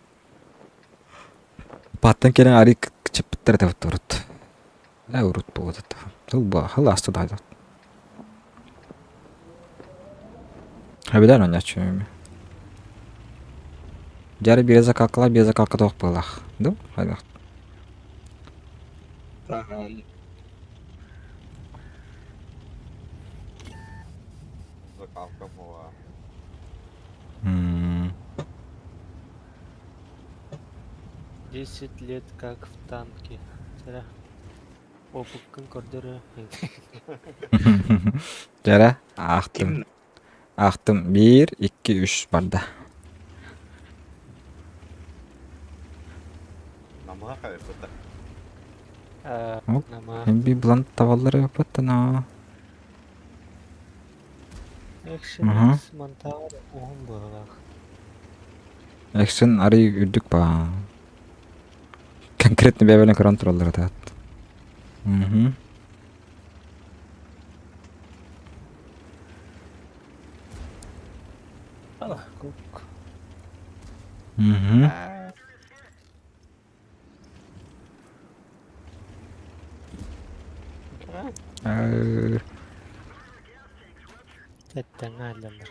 Speaker 2: Бааттан кэлэн арый чыппыттар этэ урут. Э урут буолуот этэ. Тыл хыл ааста да Эбилэр оонньооччу Дьары биир закалкалар биир закалка туох быһыылаах. Ду? Хайдах?
Speaker 8: Закалка буола.
Speaker 2: М.
Speaker 6: 10 лет как в танке. Зря. Опыккын көрдөрө.
Speaker 2: Дьэрэ, аахтым.
Speaker 3: Ким
Speaker 2: Аахтым. Биир, икки, үс барда.
Speaker 8: Намыһах эбит.
Speaker 2: Оп.
Speaker 6: Нама.
Speaker 2: Би булан табаллар эбиппаттана.
Speaker 6: Экшн
Speaker 2: Аха.
Speaker 6: X монтаар уһун быһыылаах.
Speaker 2: Экшн арый үрдүк баа. Конкретно бэйэлэрин көрөн тураллар этэ. Мгм.
Speaker 9: Ана, кук.
Speaker 2: Мгм. Э,
Speaker 6: Тэттэн ааллалар.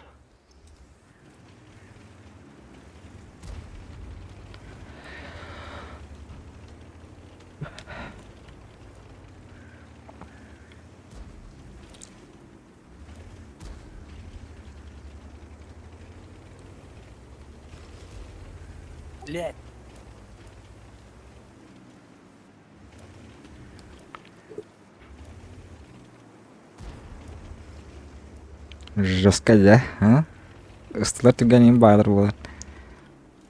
Speaker 9: Блять.
Speaker 2: Жестко да, а? Ыстылар түгэнин баалар буолар.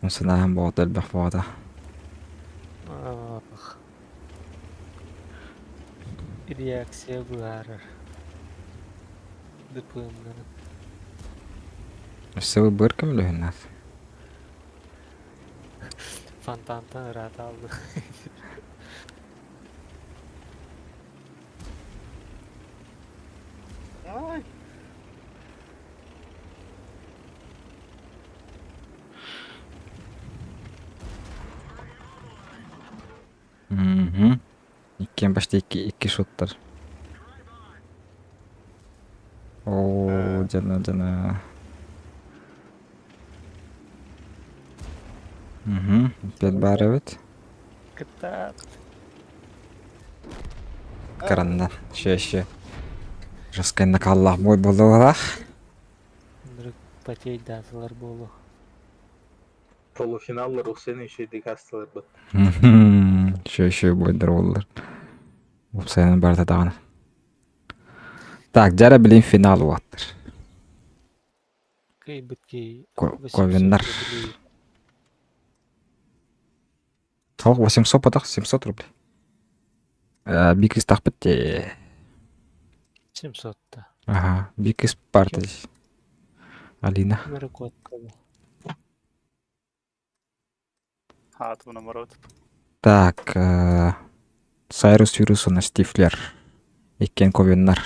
Speaker 2: Санааһын боҕото элбэх боҕото.
Speaker 6: Ах. Реакция быһаарар. ДПМ-нарын.
Speaker 2: Өссө быр көмөлөһүннэр.
Speaker 6: Фонтантан ыраата алды.
Speaker 8: Ай!
Speaker 2: Мгм. Иккиэн почти икки, икки шоттар. Оо, дьана, дьана. Мгм. Опять баар эбит.
Speaker 6: Кытаат.
Speaker 2: Карандан. Ще, ще. Жесткай накаллаах бой буолуолаах.
Speaker 6: Ынырык потейдаатылар буолуо.
Speaker 3: Полуфиналлар Усен еще декастылар быт.
Speaker 2: Еще еще бойдар буоллар. Уопсайынан барыта даҕаны. Так, дьара билин финал уоттар.
Speaker 6: Кыайбыт киһи
Speaker 2: Ковеннар.
Speaker 6: 800 рублей.
Speaker 2: Тоҕ 800 потох 700 рублей. Э, Бикис тахпыт те.
Speaker 6: 700 да.
Speaker 2: Ага, бикис парта. Алина.
Speaker 6: Ким эрэ куоттаҕа.
Speaker 7: Аат наоборот.
Speaker 2: Так, э, Сайрус Вирус уонна Стифлер. Иккиэн Ковеннар.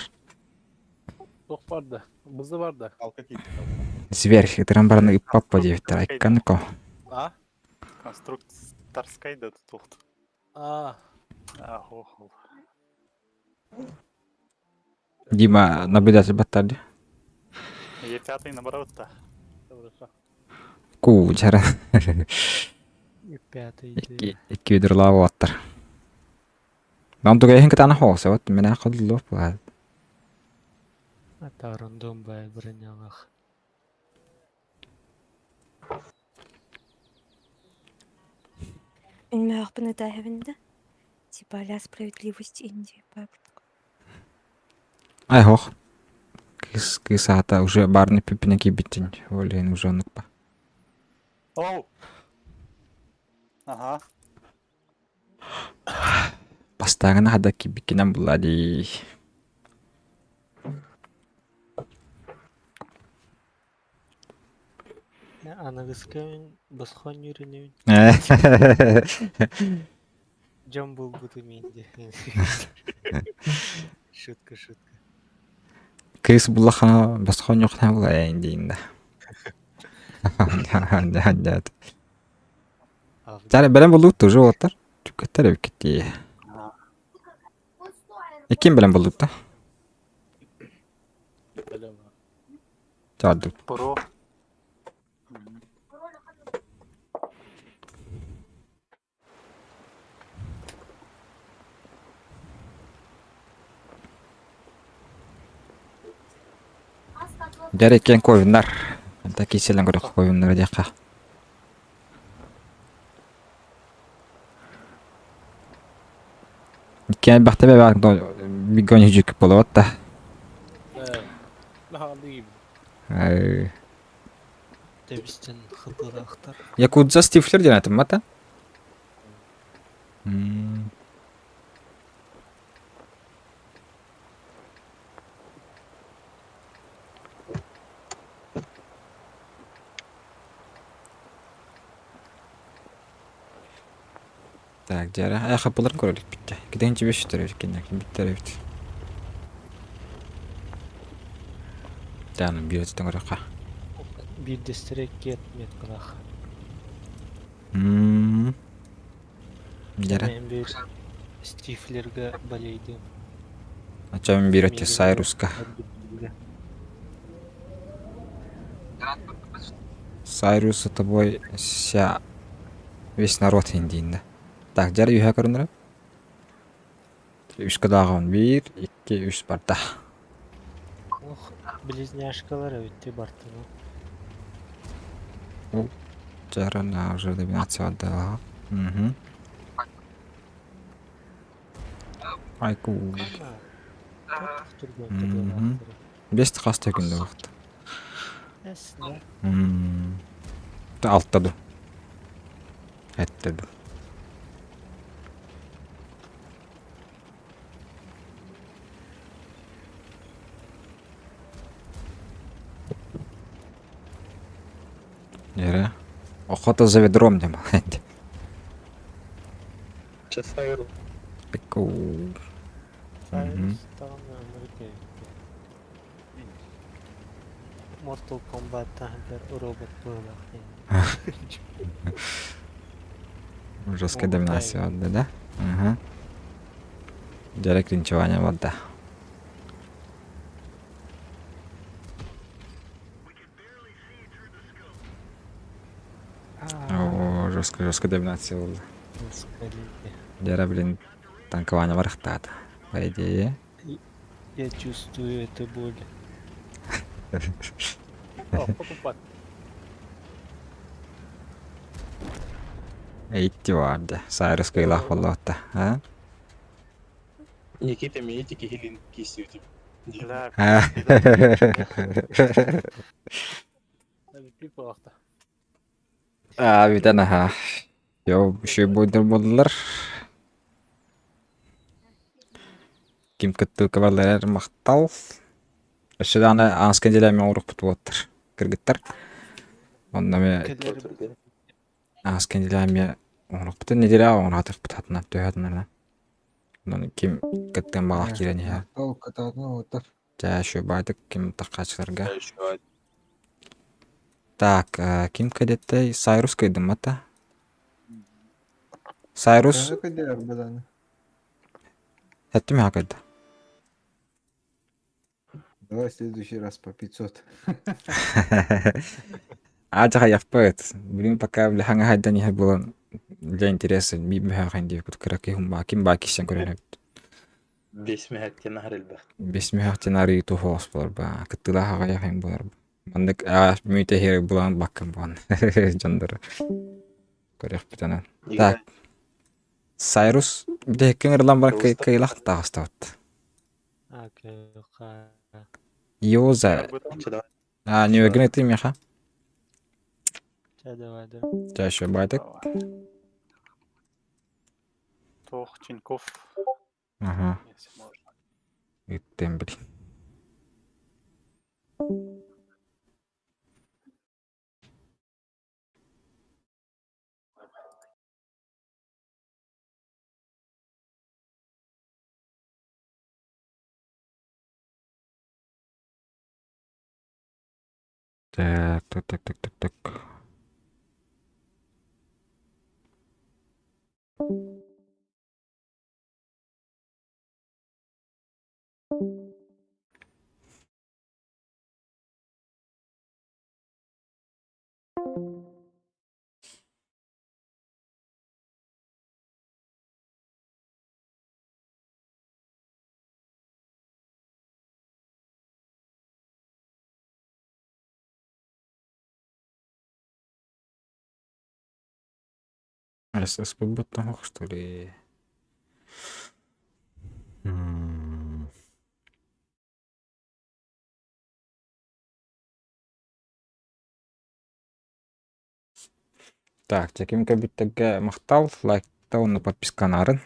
Speaker 9: Туох бар да? Бызы бар да?
Speaker 8: Алка киирдэ.
Speaker 2: Зверь, ытыран баран ыппаппа диэбиттэр. Айкканко.
Speaker 9: А?
Speaker 7: Конструкторскай да тутуохт.
Speaker 9: А.
Speaker 7: Ахо.
Speaker 2: Дима наблюдатель баттар дии.
Speaker 7: Е пятый наоборот-то.
Speaker 9: Хорошо.
Speaker 2: Ку, дьара.
Speaker 6: И пятый
Speaker 2: Икки икки үдүрлаа уоттар. Нам тугайһын кытаана хоосо вот менә кыллоп була.
Speaker 6: Ата рандом бай бронялах.
Speaker 4: Мин ытааһыбын да. Типа а справедливость Индии баабыт.
Speaker 2: Ай хох. Кыс кыс аата уже барны пиппине киирбиттин. Ол иһин уже оннук ба.
Speaker 7: Оу! Ага.
Speaker 2: Бастааҥына хада киирбиккинэн булла дии.
Speaker 6: Аныгыскы мин босхо нүүрүнүбүн. Дьон булбутум инди. Шутка, шутка.
Speaker 2: Кыыс буллахана босхо ньохна була эйн да. Чара бэлэм буллубут уже уолаттар. Түккэттэр эбиккит дии. Иккиэн бэлэм буллубут да?
Speaker 9: Бэлэм.
Speaker 2: Чаардык.
Speaker 7: Про.
Speaker 2: Дьэр иккиэн куойуннар. Онто киселэн көрөх куойуннара диэххэ. Иккиэн элбэхтэ бэбээх биггон үчүк болот да.
Speaker 6: Тэбистен хыпылаахтар.
Speaker 2: Якудза Стифлер диэн атым мата. Так, дьара, хапылар көрө иликпит. Киден чебеш үтөр эбит, биттер эбит. Тааны биир өттүн көрөххө.
Speaker 6: Биирдэстэрэ кет меткалаах.
Speaker 2: Дьара.
Speaker 6: Мен биир Стифлерга болейдым.
Speaker 2: Ачам биир өттө Сайруска. Сайрус тобой вся весь народ индииннэ. Так, дьара үһэ көрүнэрэ. Үскэ дааҕын биир, икки, үс барда.
Speaker 6: Ох, близняшкалар эбитти бартыны.
Speaker 2: Дьара уже доминация отдала. Угу. Айку. Бес хас төкүндө вакыт. Алта ду. Этте ду. Нere? Охота за ведром деп алайын.
Speaker 3: Часайр.
Speaker 2: Айку.
Speaker 6: Mortal Kombat bir робот буолар.
Speaker 2: Жесткая доминация отда, да? Ага. Дьэрэ клинчевание барда. О, жесткая, жесткая доминация болды. Дьэрэ, блин, танкование барахтаата. По идее.
Speaker 6: Я чувствую эту боль.
Speaker 9: Покупать.
Speaker 2: Эйти барды. Сайрус кыйлах боллоотта. А?
Speaker 3: Никита миити киһилин киссүүтүм.
Speaker 7: Да.
Speaker 2: А, бүтэн аха. Йо, үшүй бойдыр болдулар. Ким кыттыы кабарлар махтал. Өссө даҕаны ааска нэдиэлэ эмиэ оҥоруохпут буолаттар, кыргыттар. Онно эмиэ ааска нэдиэлэ эмиэ оҥоруохпутун нэдиэлэҕэ оҥороотохпут хатынан төһө хатанарынан. Онон ким кыттыан баҕалаах киирэн иһэр.
Speaker 5: Ол кытаатын уотар.
Speaker 2: Чэ, үчүгэй ким таххааччыларга. Так, ким кэдэттэй? Сайрус кыйдыммата. Сайрус
Speaker 5: Төһө кыдыар бадан?
Speaker 2: Эттим миэхэ кыйда.
Speaker 5: Давай в следующий раз по 500.
Speaker 2: Аадьаҕайахпыт. Билигин пока били хаҥа хайдан иһэр буолан для интереса биир мөһөөх диэбит кыра киһи ким баа киирсэн көрөн эбит.
Speaker 3: Бес мөһөктен аһар элбэх.
Speaker 2: Бес мөһөөхтен арыы туһоос буолар ба. Кыттыылаах аҕыйах эҥ буолар. Маннык мүйтэ иһэр булан баккын буолан дьоннору көрүөхпүт анан. Так. Сайрус бүтэһиккин ырылан баран кыйлах таҕыстабыт. Йоза. А, не уверен, ты меха. Чаще байтык.
Speaker 7: Тох Чинков.
Speaker 2: Ага. Иттем, блин. Так, так, так, так, так, так. СС что ли? Так, чэ ким көрбүттэргэ махтал, лайкта уонна подписканаарын.